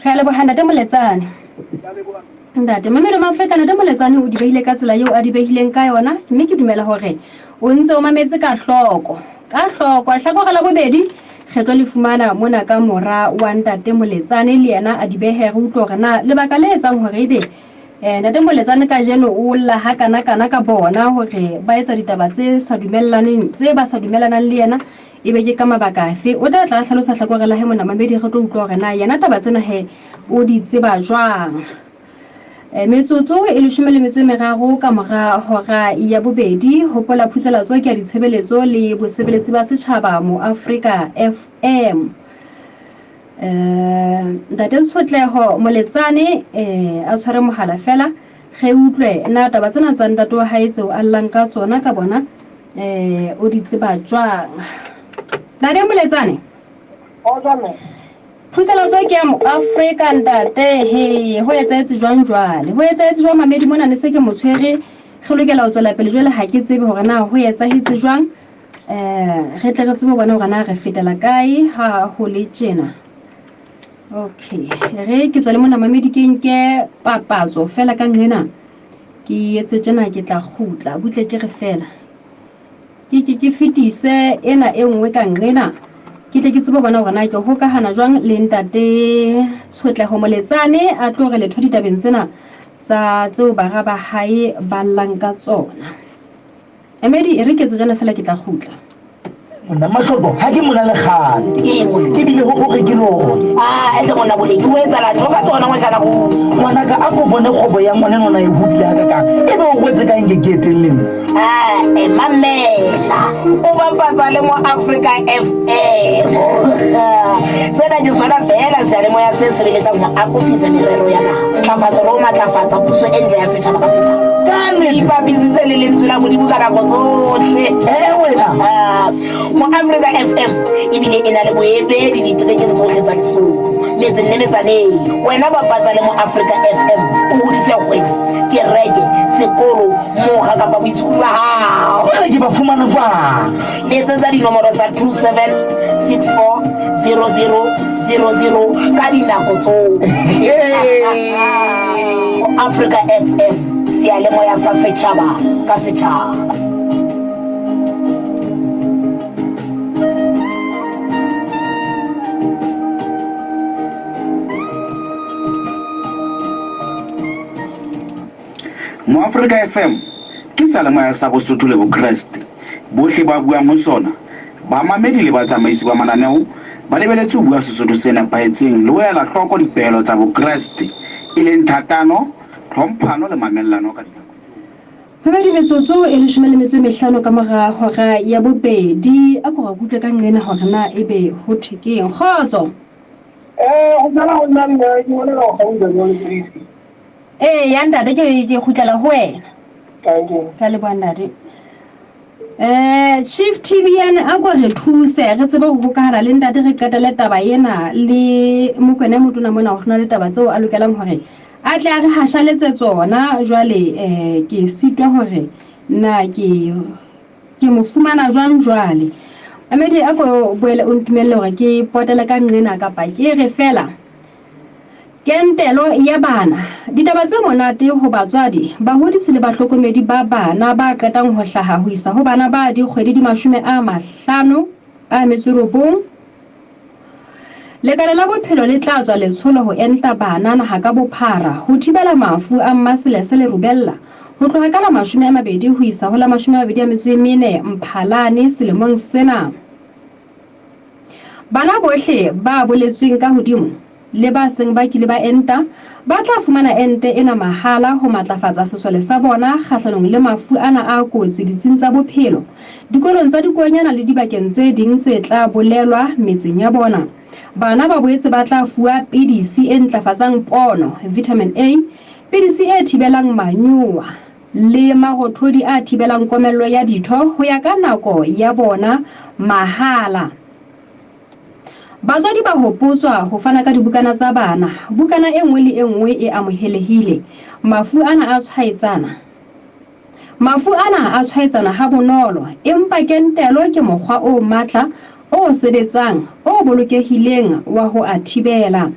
Re a leboha Ntate Moletsane. Ntate Mamelo Mafrika, Ntate Moletsane o di behile ka tsela eo a di behileng ka yona, mme ke dumela hore o ntse o mametse ka hloko. Ka hloko. Hlakore la bobedi re tlo le fumana mona ka mora wa Ntate Moletsane le yena a di behe re utlwe hore na lebaka le etsang hore ebe eh, Ntate Moletsane kajeno o lla ha kana kana ka bona hore ba etsa ditaba tse sa dumellaneng tse ba sa dumellanang le yena E be ke ka mabaka afe? O tla tla a hlalosa hlakore la he monamamedi re tlo utlwa hore na yena taba tsena he o di tseba jwang. E, metsotso e leshome le metso e meraro ka mora hora ya bobedi. Hopola phutselatso ke ya ditshebeletso le bosebeletsi ba setjhaba mo Afrika FM. Eh, Ntate Tshotleho Moletsane eh, a tshware mohala fela re utlwe na taba tsena tsa ntate wa hae tseo a llang ka tsona ka bona eh o di tseba jwang. Ntate Moletsane. Phutselatso ke ya Moafrika ntate he ho etsahetse jwang jwale ho etsahetse jwang mamedi mona ne se ke mo tshwere re lokela ho tswela pele jwale ha ke tsebe hore na ho etsahetse jwang eh re tle re tsebe bona hore na re fetela kae ha ho le tjena. Okay, re ke tswa le mona mamedi ke nke papatso fela ka nqena ke etse tjena ke tla kgutla butle ke re fela ke ke ke fetise ena e nngwe ka nqena ke tle ke tsebe bona hore na ke hokahana jwang le ntate Tshotleho Moletsane a tlo re letho ditabeng tsena tsa tseo bara ba hae ba llang ka tsona. Emedi, e re ke etse jana fela ke tla kgutla. Monna Mashoto, ha ke mona le kgale. Ke bile ho hore ke lona. Ah, ehle monna Boleng, o etsalang tlo ka tsona ngwajana go. Ngwanaka, a ko bone kgwebo ya ngwaneno na e hodile hakakang. Ebe o rwetse ka eng ke ke eteng le nna? Ah, eh, mamela. O bapatsa le mo Africa FM. Sena ke sona feela seyalemoya se sebeletsang ho akofisa merero ya naha, ntlafatso le ho matlafatsa puso e ntle ya setjhaba ka setjhaba. Ka nnete. Ipapisitse le lentswe la Modimo ka nako tsohle. Eh, wena. Ah, Mo Africa FM ebile e na le boemedi diterekeng tsohle tsa Lesotho, metseng le metsaneng. Wena bapatsa le mo Africa FM o hodise kgwebo, kereke, sekolo, mokga kapa boitshokodi ba hao. Jwale ke ba fumana jwang? Letsetsa dinomoro tsa 27640000 ka dinako tsohle. Africa FM, seyalemoya sa setjhaba ka setjhaba. Moafrika FM ke seyalemoya sa Bosotho le Bokreste. Bohle ba buang ho sona, bamamedi le batsamaisi ba mananeo, ba lebeletse ho bua Sesotho se nepahetseng le ho ela hloko dipehelo tsa Bokreste, e leng thatano, tlhomphano le mamellano ka dinako tsohle. Mamedi metsotso e leshome le metso e mehlano ka mora hora ya bobedi. A ko re kutlwe ka nqena hore na ebe ho thwe keng. Kgotso! Eh, ho sala ho nna mme ke bolela ho gauza jwale please. Ee, ya ntate ke ke kgutlela ho wena. Thank you. Ka leboha ntate. Eh, Chief TBN a ko re thuse re tsebe ho hokahana le ntate re qetele taba ena le Mokwena e motona mona ho na le taba tseo a lokelang hore a tle a re hashaletse tsona jwale eh ke sitwa hore na ke ke mo fumana jwang jwale. Mamedi a ko boele o ntumelle hore ke potele ka nqena kapa ke re fela Kentelo ya bana. Ditaba tse monate ho batswadi, bahodisi le bahlokomedi ba bana ba qetang ho hlaha ho isa ho bana ba dikgwedi di 59. Lekala la Bophelo le tla tswa letsholo ho enta bana naha ka bophara ho thibela mafu a mmaselese le rubella ho tloha ka la 20 ho isa ho la 24 Mphalane selemong sena. Bana bohle ba boletsweng ka hodimo le ba seng ba kile ba enta ba tla fumana ente ena mahala ho matlafatsa sesole sa bona kgahlanong le mafu ana a kotsi ditsing tsa bophelo, dikolong tsa dikonyana le dibakeng tse ding tse tla bolelwa metseng ya bona. Bana ba boetse ba tla fuwa pidisi e ntlafatsang pono, vitamin A, pidisi e thibelang manyowa, le marothodi a thibelang komello ya ditho ho ya ka nako ya bona mahala. Batswadi ba hopotswa ho fana ka dibukana tsa bana. Bukana e nngwe le e nngwe e amohelehile. Mafu ana a tshwaetsana. Mafu ana a tshwaetsana ha bonolo, empa kentelo ke mokgwa o matla, o sebetsang, o bolokehileng wa ho a thibela.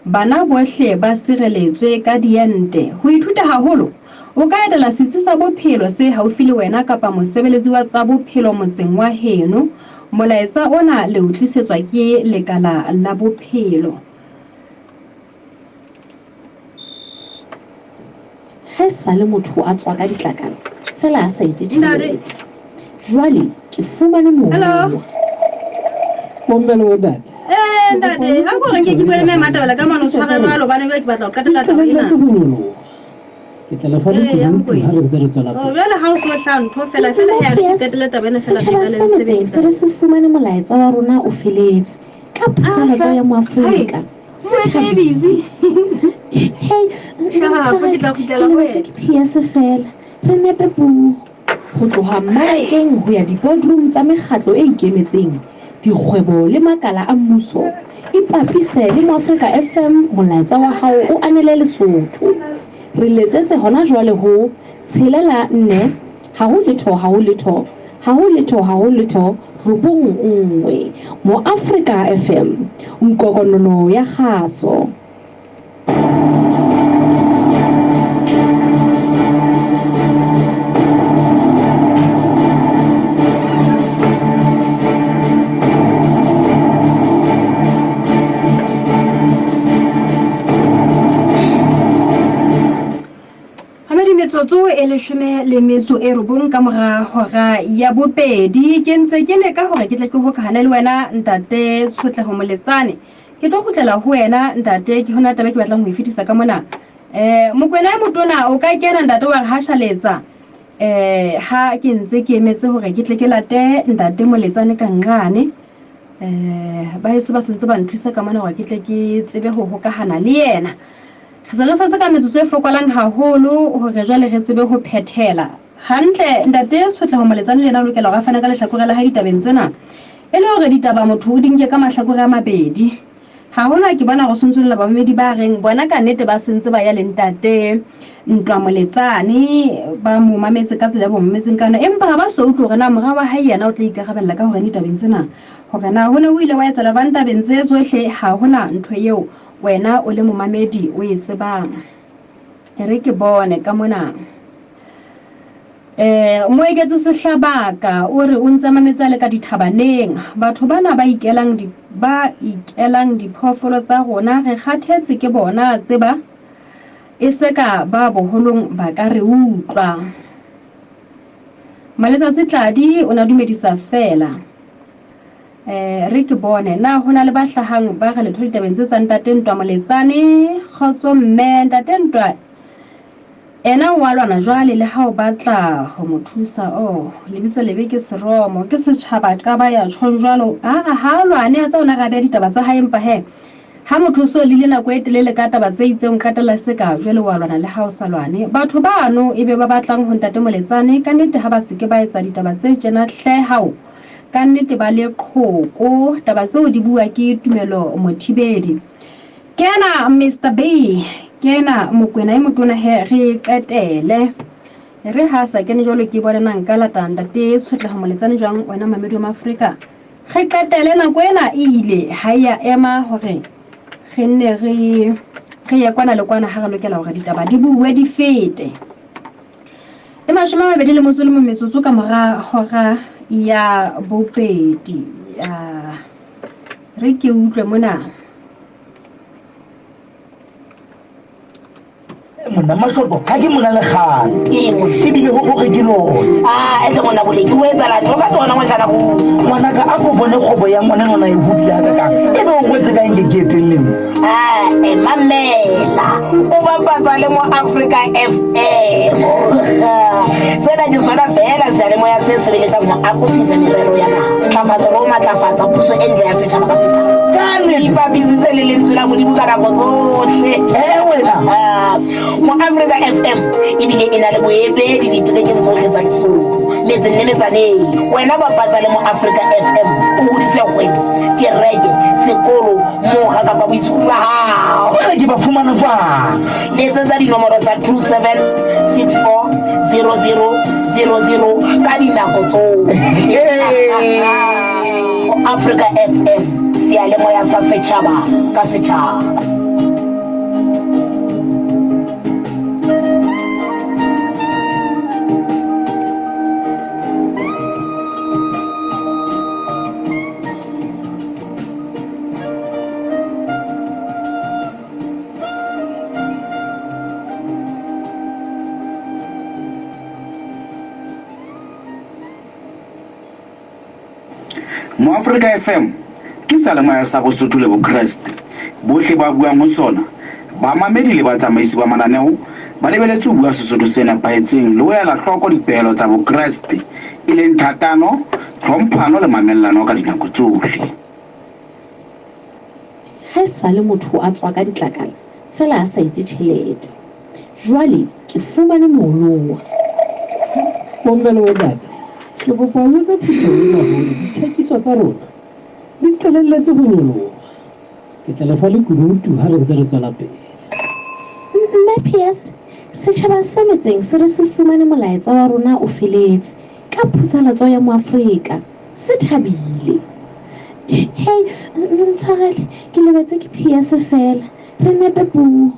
Bana bohle ba sireletswe ka diente. Ho ithuta haholo, o ka etela setsi sa bophelo se haufi le wena kapa mosebeletsi wa tsa bophelo motseng wa heno. Molaetsa ona le o tlisetswa ke Lekala la Bophelo. Ha e sale motho a tswa ka ditlakala feela a sa etse tjhelete. Jwale ke fumane Hello. mowa. Bomme le bontate. Eh, ntate, a ko re nke ke bue le mme Matabela ka mane o tshware jwalo hobane jwale ke batla ho qetela taba ena. Tlohelletse ho nyoloha. Ke tla le fa Ee, ya lekunutu Mokoena. ha re ntse re tswela Oh, pele. jwale ha o so hlaha ntho fela fela he a re ke qetele taba ena fela Setjhaba pele sa re motseng sebetsa. se re se fumane molaetsa wa rona o feletse ka phatlalatso ya Moafrika. Se thabile. Hey, Shapo, ke tla kgutlela ho wena. ke PS fela. Re nepe puo. Ho tloha mmarakeng ho ya di-boardroom tsa mekgatlo e ikemetseng, dikgwebo le makala a mmuso. Ipapise le Moafrika FM molaetsa wa hao o anele Lesotho. Re letsetse hona jwale ho tshelela nne ha ho letho ha ho letho ha ho letho ha ho letho. 91. Moafrika FM, nkokonono ya kgaso. Gona metsotso e leshome le metso e robong ka mora hora ya bobedi. Ke ntse ke leka hore ke tle ke hokahane le wena ntate Tshotleho Moletsane. Ke tlo kgutlela ho wena ntate, ke hona taba e ke batlang ho e fetisa ka mona. Mokwena e motona o ka kena ntate wa re hashaletsa ha ke ntse ke emetse hore ke tle ke late ntate Moletsane ka nqane. Ba heso ba sentse ba nthusa ka mona hore ke tle ke tsebe ho hokahana le yena. Re se re setse ka metsotso e fokolang haholo hore jwale re tsebe ho phethela. Hantle, Ntate Tshotleho Moletsane le yena o lokela hore a fane ka lehlakore la hae ditabeng tsena. E le hore ditaba motho o di nke ka mahlakore a mabedi. Haholo ha ke bona ho sontsolla bamamedi ba reng bona ka nnete ba sentse ba ya le Ntate Ntwa Moletsane, ba mo mametse ka tsela e ba mo mametseng ka yona, empa ha ba so utlwe hore na mora wa hae yena o tla ikarabella ka horeng ditabeng tsena. Hore na ho ne ho ile wa etsahala jwang tabeng tse tsohle, ha hona ntho eo wena o le momamedi o e tsebang. E re ke bone ka mona. Moeketsi Sehlabaka o re o ntse a mametse a le ka dithabaneng. Batho bana ba ikelang di, ba ikelang diphoofolo tsa rona re kgathetse ke bona tseba e se ka ba boholong ba ka re utlwa. Maletsatsi Tladi o na dumedisa feela. Re ke bone na ho na le ba hlahang ba re letho ditabeng tse tsa Ntate Ntwa Moletsane. Kgotso mme, Ntate Ntwa ena o a lwana jwale le ha o batla ho mo thusa. Oh, lebitso lebe ke seromo, ke setjhaba qaba ya tjhong jwalo. Aa ha a lwane, a tsa ona re a beha ditaba tsa hae empa he ha motho o so lile nako e telele ka taba tse itseng o qetella se ka jwale wa lwana le ha o sa lwane. Batho bano e be ba batlang ho Ntate Moletsane ka nnete ha ba se ke ba etsa ditaba tse tjena hle hao. Ka nnete ba le qhoko. Taba tseo di bua ke Tumelo Mothibedi. Kena Mister B, kena Mokwena e motona he re qetele. E re ha sa kene jwalo ke bone na nka lata ntate Tshotleho Moletsane jwang wena mamedi wa Maafrika. Re qetele nako ena e ile ha e ya ema hore re nne re re ye kwana le kwana ha re lokela hore ditaba di buwe di fete. E 21 metsotso ka mora hora ya bobedi. Re ke utlwe mona. Monna Mashoto ha ke mona le kgale ebile ho gore ke lona. Ah, etle monna boleng ke o etsalang tlo ka tsona ngwajana go. Ngwanaka a ko bone kgwebo ya ngwana nona e hodile ha kakang. E be o kwetse ka eng ke ke eteng le nna. Ah, e mamela. O bapatsa le mo Africa FM. Sena ke sona feela seyalemoya se sebeletsang ho akofisa merero ya naha, ntlafatso le ho matlafatsa puso e ntle ya setjhaba ka setjhaba. Ka nnete. Ipapisitse le lentswe la Modimo ka nako tsohle. Eh, wena. Ah, Mo Africa FM ebile e na le boemedi diterekeng tsohle tsa Lesotho, metseng le metsaneng. Wena bapatsa le mo Africa FM o hodise kgwebo, kereke, sekolo, mokga kapa boitshupo ba hao. Jwale ke ba fumana jwang? Letsetsa dinomoro tsa 27640000 ka dinako tsohle. Africa FM, seyalemoya sa setjhaba ka setjhaba. Moafrika FM ke seyalemoya sa Bosotho le Bokreste. Bohle ba buang ho sona, bamamedi le batsamaisi ba mananeo ba lebeletse ho bua Sesotho se nepahetseng le ho ela hloko dipehelo tsa Bokreste, e leng thatano, tlhomphano le mamellano ka dinako tsohle. Ha e sale motho a tswa ka ditlakala feela a sa etse tjhelete. Jwale ke fumane mooloa. Bomme le bontate, ke kopa ho jwetsa phutheho ena hore dithekiso tsa rona di qalelletse ho nyoloha. Ke tla le fa lekunutu ha re ntse re tswela pele. Mme Pierce, setjhaba se metseng se re se fumane molaetsa wa rona o feletse ka phutsalatso ya Moafrika. se thabile. Hei, ntshwarele, ke lebetse ke PS feela. Re nepe puo.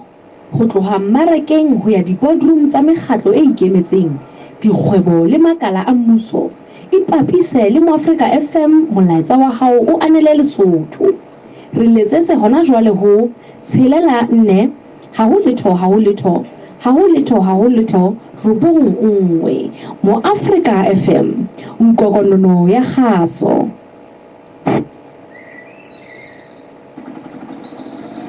Ho tloha mmarakeng ho ya di-boardroom tsa mekgatlo e ikemetseng, dikgwebo le makala a mmuso, ipapise le Moafrika FM molaetsa wa hao o anele Lesotho. Re letsetse hona jwale ho, tshelela nne, ha ho letho ha ho letho, ha ho letho ha ho letho, robong nngwe. Moafrika FM, nkokonono ya kgaso.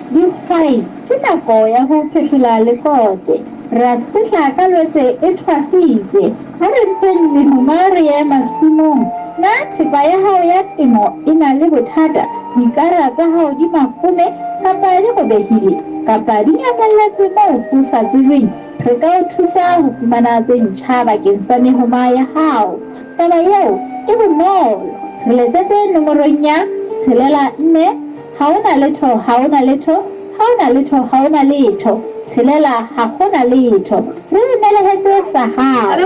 Dihwai, ke nako ya ho phethola lekote. Ra sehla ka Lwetse e thwasitse. Ha re ntsheng mehoma re ye masimong. Na thepa ya hao ya temo e na le bothata, dikara tsa hao di mafome kapa di robehile kapa di nyamelletse moo ho sa tsejweng? Re ka o thusa ho fumana tse ntjha bakeng sa mehoma ya hao. Taba eo e bonolo. Re letsetse nomorong ya tshelela nne ha ho na letho ha ho na letho ha ho na letho ha ho na letho tshelela ha ho na letho. Re o nelehetse sa hao. Re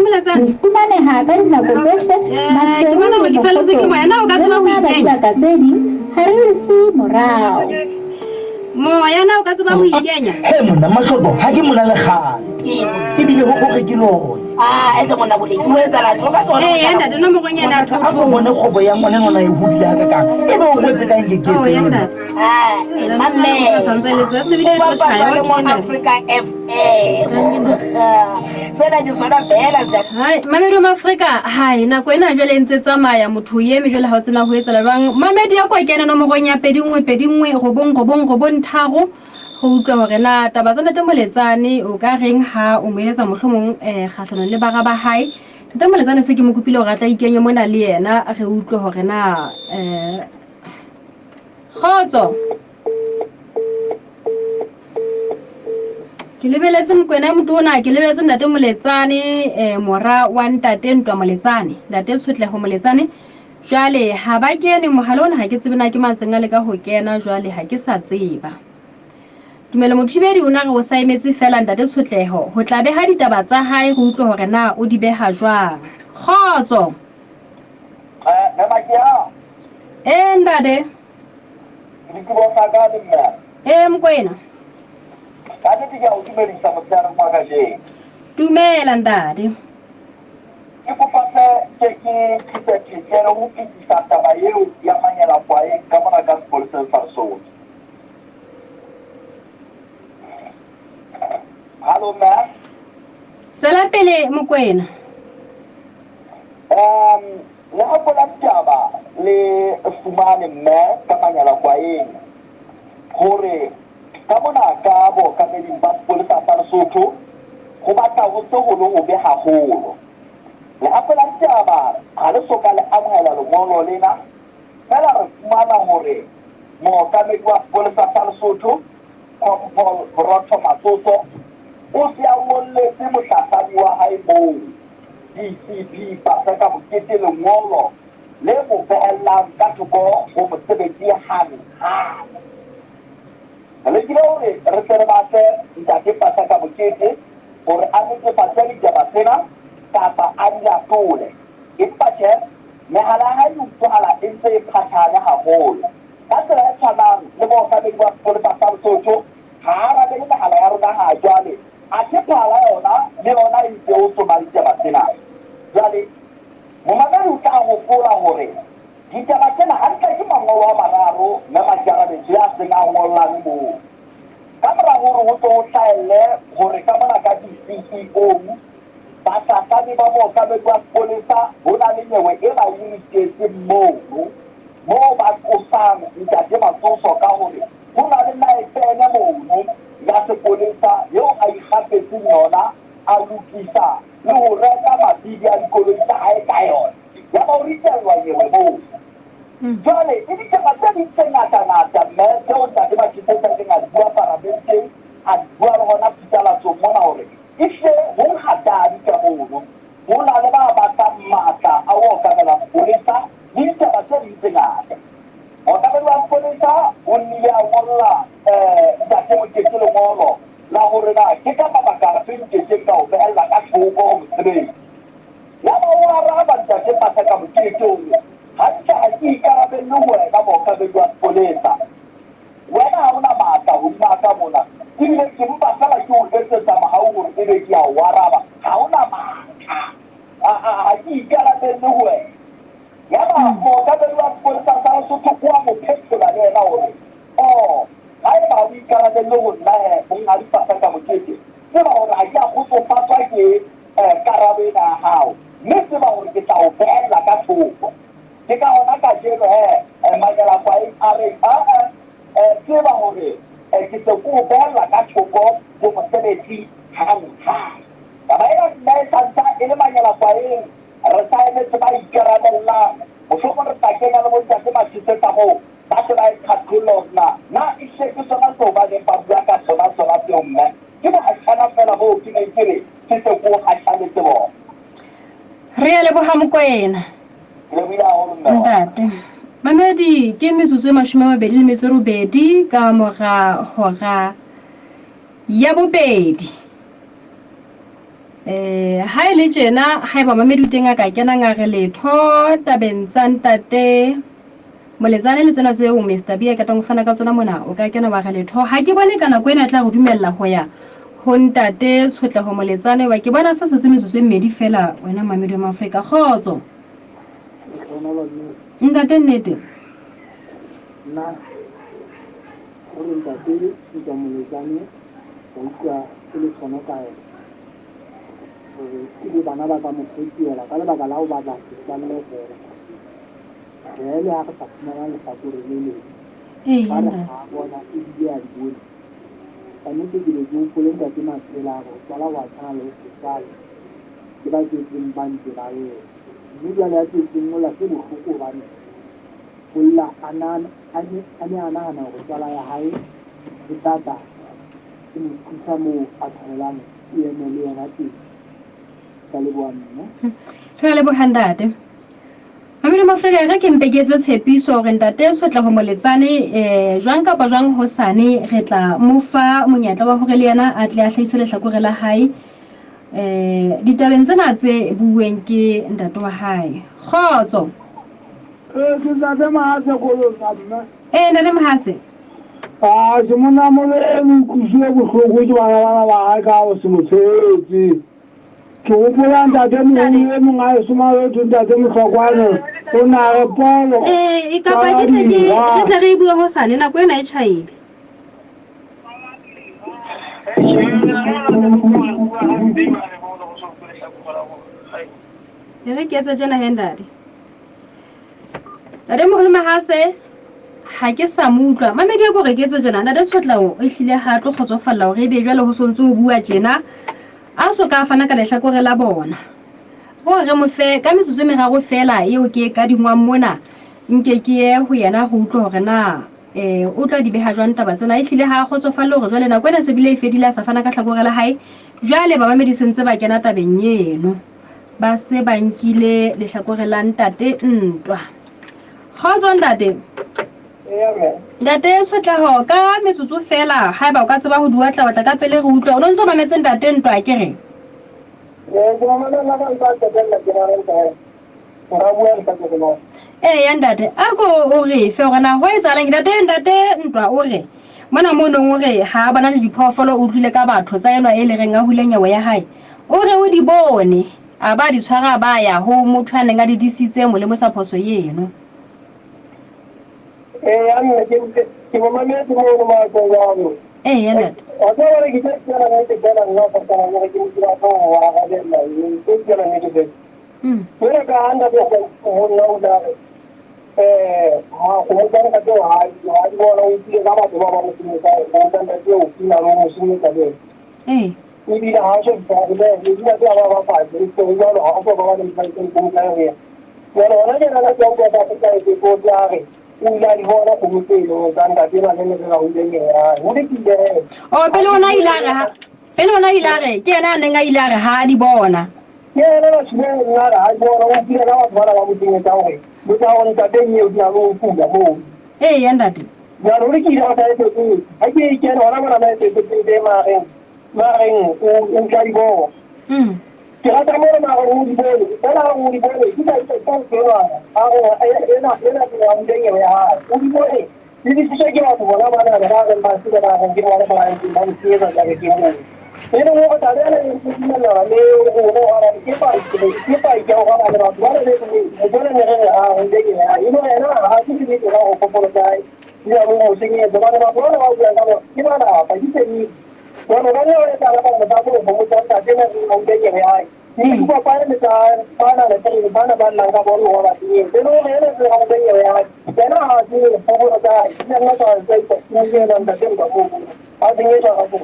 fumaneha ka dinako tsohle Maseru le Mokhotlong. Le rona ba dibaka tse ding ha re le siye morao. Moya na o ka tseba ho ikenya? He monna Mashoto, ha ke mona le kgale. Ebile ho hore ke lona. Ah, ese monna boleng, o etsalang? O ka tsona. Ee, ntate no moronyana a ko bone kgwebo ya ngwana ngwana e hodile ha kakang. E be o ngwetse ka eng ke Oh, ya ntate. Ah, Afrika FM. Sena ke sona feela se. Hai, Mamedi wa Maafrika, hai, nako ena jwale e ntse tsamaya motho o eme jwale ha o tsena ho etsala jwang. Mamedi ya kwa kena nomorong ya 2 1 2 1 9 9 9 3 go utlwa hore na taba tsa Ntate Moletsane o ka reng ha o mo eletsa mohlomong eh kgahlanong le bara ba hae. Ntate Moletsane se ke mo kopile hore a tla ikenye mona le yena re utlwe hore na eh Kgotso. Ke lebeletse Mokwena e motona, ke lebeletse Ntate Moletsane, eh, mora wa Ntate Ntwa Moletsane, Ntate Tshotleho Moletsane. Jwale ha ba kene mohala ona ha ke tsebe na ke matseng a leka ho kena jwale ha ke sa tseba. Tumelo Mothibedi o na re o sa emetse feela Ntate Tshotleho ho tla beha ditaba tsa hae re utlwe hore na o di beha jwang. Kgotso. Eh, Mme Makia. Eh, ntate. Dikobo tsa ka le mme. Eh, Mokoena. Ka nnete ke a o dumedisa motsheareng wa kajeno. Dumela ntate. Ke kopa hle ke ke phete le ho fetisa taba eo ya manyela kwae ka mona ka sepoleseng sa Lesotho. Hallo mme. Tswela pele Mokoena. Um Lehapo la ditaba le fumane mme ka manyala kwaeng hore ka mona ka bookameding ba sepolesa sa Lesotho ho batla ho se ho le hobe haholo. Lehapo la ditaba ha le so ka le amohela lengolo lena, feela re fumana hore mookamedi wa sepolesa sa Lesotho, Compol Borotho Matsoso, o se a ngolletse mohlahlami wa hae moo. DCP Paseka Mokete lengolo le mo behellang ka thoko ho mosebetsi hang-hang. Re lekile hore re tle re batle Ntate Paseka Mokete hore a netefatse litaba tsena kapa a li latole. Empa tjhe, mehala ya hae e utlwahala e ntse e phathahane haholo. Ka tsela e tshwanang le mookamedi wa sepolesa sa Lesotho ha a arabele mehala ya rona ha jwale. Athe phala yona le yona e ntse o tsoma litaba tsena. Joale, momameli o tla hopola hore litaba tsena hantle ke mangolo a mararo me Majarabetso ya seng a ngollane moo. Ka mora hore ho tlo ho hlahelle hore ka mona ka di-CEO, bahlahlami ba mookamedi wa sepolesa ho na le nyewe e ba e ritetseng mono, moo ba qosang Ntate Matsoso ka hore Ho na le naepene mono ya sepolesa eo a ikgapetseng yona, a lokisa le ho reka mabidi a dikoloi tsa hae ka yona. Yaba o ritellwa nyewe moo. Jwale, le ditaba tse ding tse ngata-ngata, mme tseo Ntate Makhethetsa a ileng a di bua paramenteng, a di bua le hona phatlalatsong mona hore ehlile ho nkga tadi ka mono. Ho na le ba batlang matla a ho okamela sepolesa le ditaba tse ding tse ngata. Mookamedi wa sepolesa o nnile a ngolla Ntate Mokete lengolo la hore na ke ka mabaka afe nkekeng ka o behella ka thoko ho mosebetsi. Yaba o araba Ntate Paseka Mokete o re, Hantle ha ke ikarabelle ho wena mookamedi wa sepolesa. Wena ha o na matla hodima ka mona, ebile ke mpa feela ke o etsetsa mohau hore ebe ke a o araba. Ha o na matla. Ha ke ikarabelle ho wena. Yaba mookamedi wa sepolesa sa Lesotho o a mo phethola le yena o re, Oh, haeba ha o ikarabelle ho nna he, Monghadi Paseka Mokete, tseba hore ha ke a kgotsofatswa ke karabo ena ya hao, mme tseba hore ke tla o behella ka thoko. Ke ka hona kajeno he Manyelakwaeng a reng, A-e, tseba hore ke se ke o behella ka thoko ho mosebetsi hang-hang. Taba ena mme e sa ntsa e le Manyelakwaeng, re sa emetse ba ikarabellang. Mohlomong re tla kenya le bo-ntate Mathisetsa moo, ba tle ba e qhaqholle hore na na ehlile ke sona seo ba neng ba bua ka sona sona seo mme. Ke bohatjhana feela boo ke neng ke re ke tle ke o hatjhaletse bona. Re a leboha Mokoena. Ke lebohile haholo mme wa. Ntate. Mamedi, ke metsotso e 28 ka mora hora ya bobedi. Eh, ha e le tjena, haeba mamedi o teng a ka kenang a re letho tabeng tsa ntate Moletsane le tsena tseo Mister B a qetang ho fana ka tsona mona, o ka kena wa re letho. Ha ke bone ka nako ena e tla re dumella ho ya ho ntate Tshotleho Moletsane wa ke bona se setse metsotso e mmedi feela wena mamedi wa Maafrika. Kgotso. Ntate nnete. Nna gore ntate Ntwa Moletsane ka utlwa ke le tshono ka ena gore ebe bana ba ka mo phetiela ka lebaka la go batla setswalle fela. Tjhe, le ha re sa fumana lehlakore le leng, ba re ha a bona ebile a di bone. Ka nnete ke be ke hopole Ntate Matshela a re ho tswala ho a tshwana le ho se tswale, ke ba tswetseng ba ntse ba lla. Mme jwale ya tswetseng o lla se bohloko hobane o lla a na a ne a ne a nahana hore tswala ya hae e tla tla e mo thusa moo a tshwanelang e eme le yena teng. Ke a leboha mme. Re a leboha ntate. Mamedi Mafrika, re ke mpe ke etse tshepiso hore ntate Sotleho Moletsane eh, jwang kapa jwang hosane re tla mo fa monyetla wa hore le yena a tle a hlahise lehlakore la hae eh, ditabeng tsena tse buuweng ke ntate wa hae. Kgotso. Ee, ke ntate Mahase Kolosa mme. Ee, ntate Mahase. Ah, ke monna molemo utlwisiwe bohloko ke bana bana ba hae ka ho se mo tshehetse. Ke hopola ntate moholo e mong a eso Mawethu, ntate Mohlokwane, o ne a re Polo, Eh, e kapa ke tle ke re tle re e bue hosane, nako ena e tjhaile. E re ke etse tjena he ntate. Ntate moholo Mahase ha ke sa mo utlwa. Mamedi a ko re ke etse tjena. Ntate Tshotlao e hlile ha tlo kgotsofalla hore ebe jwale ho sontse ho bua tjena. A so ka a fana ka lehlakore la bona. Ko re mo fe ka metsotso e meraro feela eo ke e kadingwang mona, nke ke ye ho yena ho utlwa hore na eh, o tla di beha jwang taba tsena. Ehlile ha a kgotsofalle hore jwale nako ena se bile e fedile a sa fana ka hlakore la hae. Jwale bamamedi se ntse ba kena tabeng eno. Ba se ba nkile lehlakore la ntate ntwa. Kgotso ntate. Ntate Tshotleho, ka metsotso feela haeba o ka tseba ho di otla otla ka pele re utlwa. O no ntso mametse ntate ntwa ke re? Ee, ke mamela ka ntsa qetella ke na ntate. Nka bua ntate ke Ee ya ntate, a ko o re fe hore na ho etsahalang. Ntate ntate ntwa o re mona mo nong o re ha a bona le diphoofolo o utlwile ka batho tsa enwa e le reng a hule nyewe ya hae. O re o di bone a ba di tshwara ba ya ho motho a neng a di disitse mo lemosa phoso eno. Ee, ya mme ke ke mo mametse mono matsong jwalo. Ee ya ntate. Wa tseba hore ke tlo tsela nnete fela nna sa tsana hore ke motho wa tlo wa arabella eng ke tsela nnete fela. Jwale ka ha ntate ho nna o tla re eh ha go mo tsana ka teo ha ha di bona o tsile ka batho ba ba mo senyetsa go tsa ntate o fina lo mo senyetsa le. Ee. Ebile ha so ba le le dula tsa ba ba fa le so jwalo ha so ba ba le mfa ke go tla re. Jwale hona tjena ka tswa kwa Afrika e ke tla re o ile a di bona kgomo tseno tsa ntate ba ne re rauleng yena. Ho lokile he. Oh, pele ona ile a re ha pele ona ile a re ke yena a neng a ile a re ha a di bona. Ke yena ba tshwere nna re ha di bona o kile ka batho bana ba mo kenyetsa hore botsa hore ntate eo di na le ho fula moo. Ee ya ntate. Jwale ho lokile ha sa e ha ke e kene hona mona ma e tse mareng mareng o tla di bona. Ke rata mo re mara o di bone, fela ha o di bone, ke sa itse ka tsena, a re ena ena ke ya mudeng ya hae. O di bone, di disitswe ke batho bona bana ba reng ba se ba reng ke bona ba reng ba mo senyetsa jareteng moo. E leng hore taba ena e dumellana le rona hobane ke paki, ke paki ya hore hobane batho ba le motho ne re re ha re ndeke ya e le yena ha se nnete ka hore phoofolo tsa hae di ya mo senyetsa hobane batho bana ba buang ka bona ke malapa ke family. Jwale ba ne ba etsahala ka hore ba bo ho tsa ntate na re ndeke ya hae. Ke kopane le tsa bana le tsere bana ba llang ka bona hore ba senyetsa. E le hore ena se re ndeke ya hae. Yena ha se phoofolo tsa hae. Di nna tsa tsa tsa yena ntate ba bo. A senyetsa ka bo.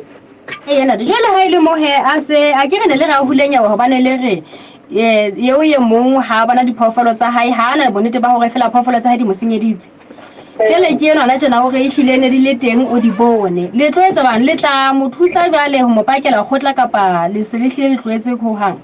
Ee, ntate. Jwale ha e le mo he a se a ke re ne le re a hule nyewe hobane le re eh, eo ye mong ha a bona diphoofolo tsa hae ha a na bonnete ba hore fela phoofolo tsa hae di mo senyeditse. Jwale ke enwa na tjena hore ehlile ne di le teng o di bone. Le tlo etsa bang? Le tla mo thusa jwale ho mo pakela kgotla kapa le se le hlile le tlohetse hohang?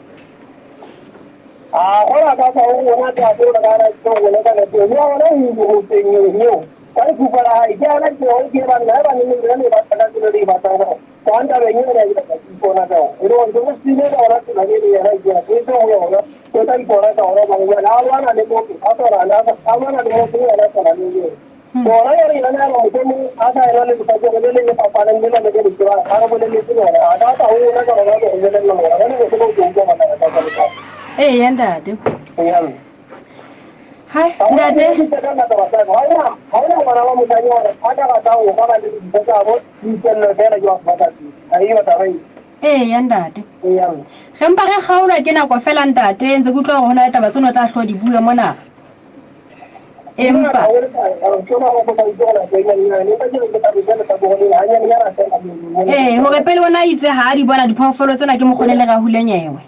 A gona ka fa o rona ka go re ga ke go le ka le teng. Ya ona o go teng eo. Ka lefufa la hae ke ana ke hore ke banna ba ne le le ba tsaka tselo le ba tsaka. Ka ntabeng eo ya ka ipona ka o. E le hore go sile ka ona tsela le yena ke ya ke tlo go yona. O tla ipona ka ona ba bua a lwana le motho a tswana a lwana le motho yena tswana le yena. Bona ya re yena motho mo a sa ena le lehlakore le le le fapaneng le le le le tsebang a re boleletse lona a ka tla ho rona ka rona re bolella lona ba ne re tsebe ho utlwa bana ka ka ka. Ee, ntate. Ee. Hai, ntate. Ha ona ngwana wa moshanyana a ka ratang ho ka ba le dintho tsa bo di itelle fela ke batho ba sa tsebe. Ha eyo taba eo. Ee, ntate. Ee. Re mpa re kgaolwa ke nako fela ntate, ntse ke utlwa hore ho na le taba tseno tla hlo di bue mona. Empa ee, hore pele ona itse ha a di bona diphoofolo tsena ke mokgone le rahule nyewe.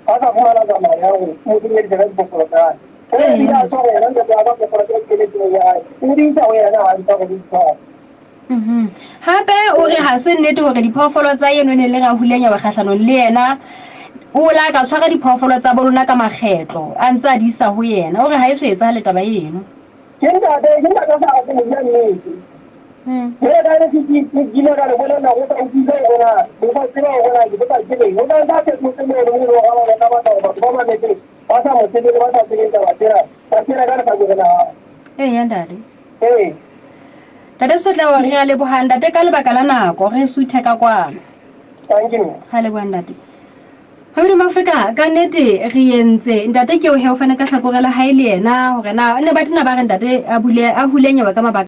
A sa fumana tsamaya ya hore o mo senyeditse ka diphoofolo tsa hae. O ile a tshwara yena ntate wa ka phoofolo tse kenetseng ya hae. O di isa ho yena ha ntsa go di tshwara. Hape o re ha se nnete hore diphoofolo tsa eno ne le rahulenyewe kgahlanong le yena. O la ka tshwara diphoofolo tsa bolona ka makgetlo a ntse a di isa ho yena. O re ha e so etsahale taba eno. Ke ntate, ke ntate a sa rateng ho bua nnete. Jwale ka ne ke ke kile ka le bolella go sa utlwise hore na le sa tseba hore na ke botsa ke reng. O tla ntse a fetotse mono mo e leng hore ba bang ba batla hore batho ba mametse ba sa mo tsebe le ba sa tsebeng taba tsena ba kene ka lehlakoreng la hae. Eya ntate. Ee. Ntate Sotleho re a leboha ntate ka lebaka la nako re suthe ka kwano. Thank you. Ha leboha ntate. Modimo Afrika ka nnete re entse ntate ke o he o fane ka hlakore la hae le yena hore na ne ba tena ba re ntate a bule a hule nyewe ka mabaka.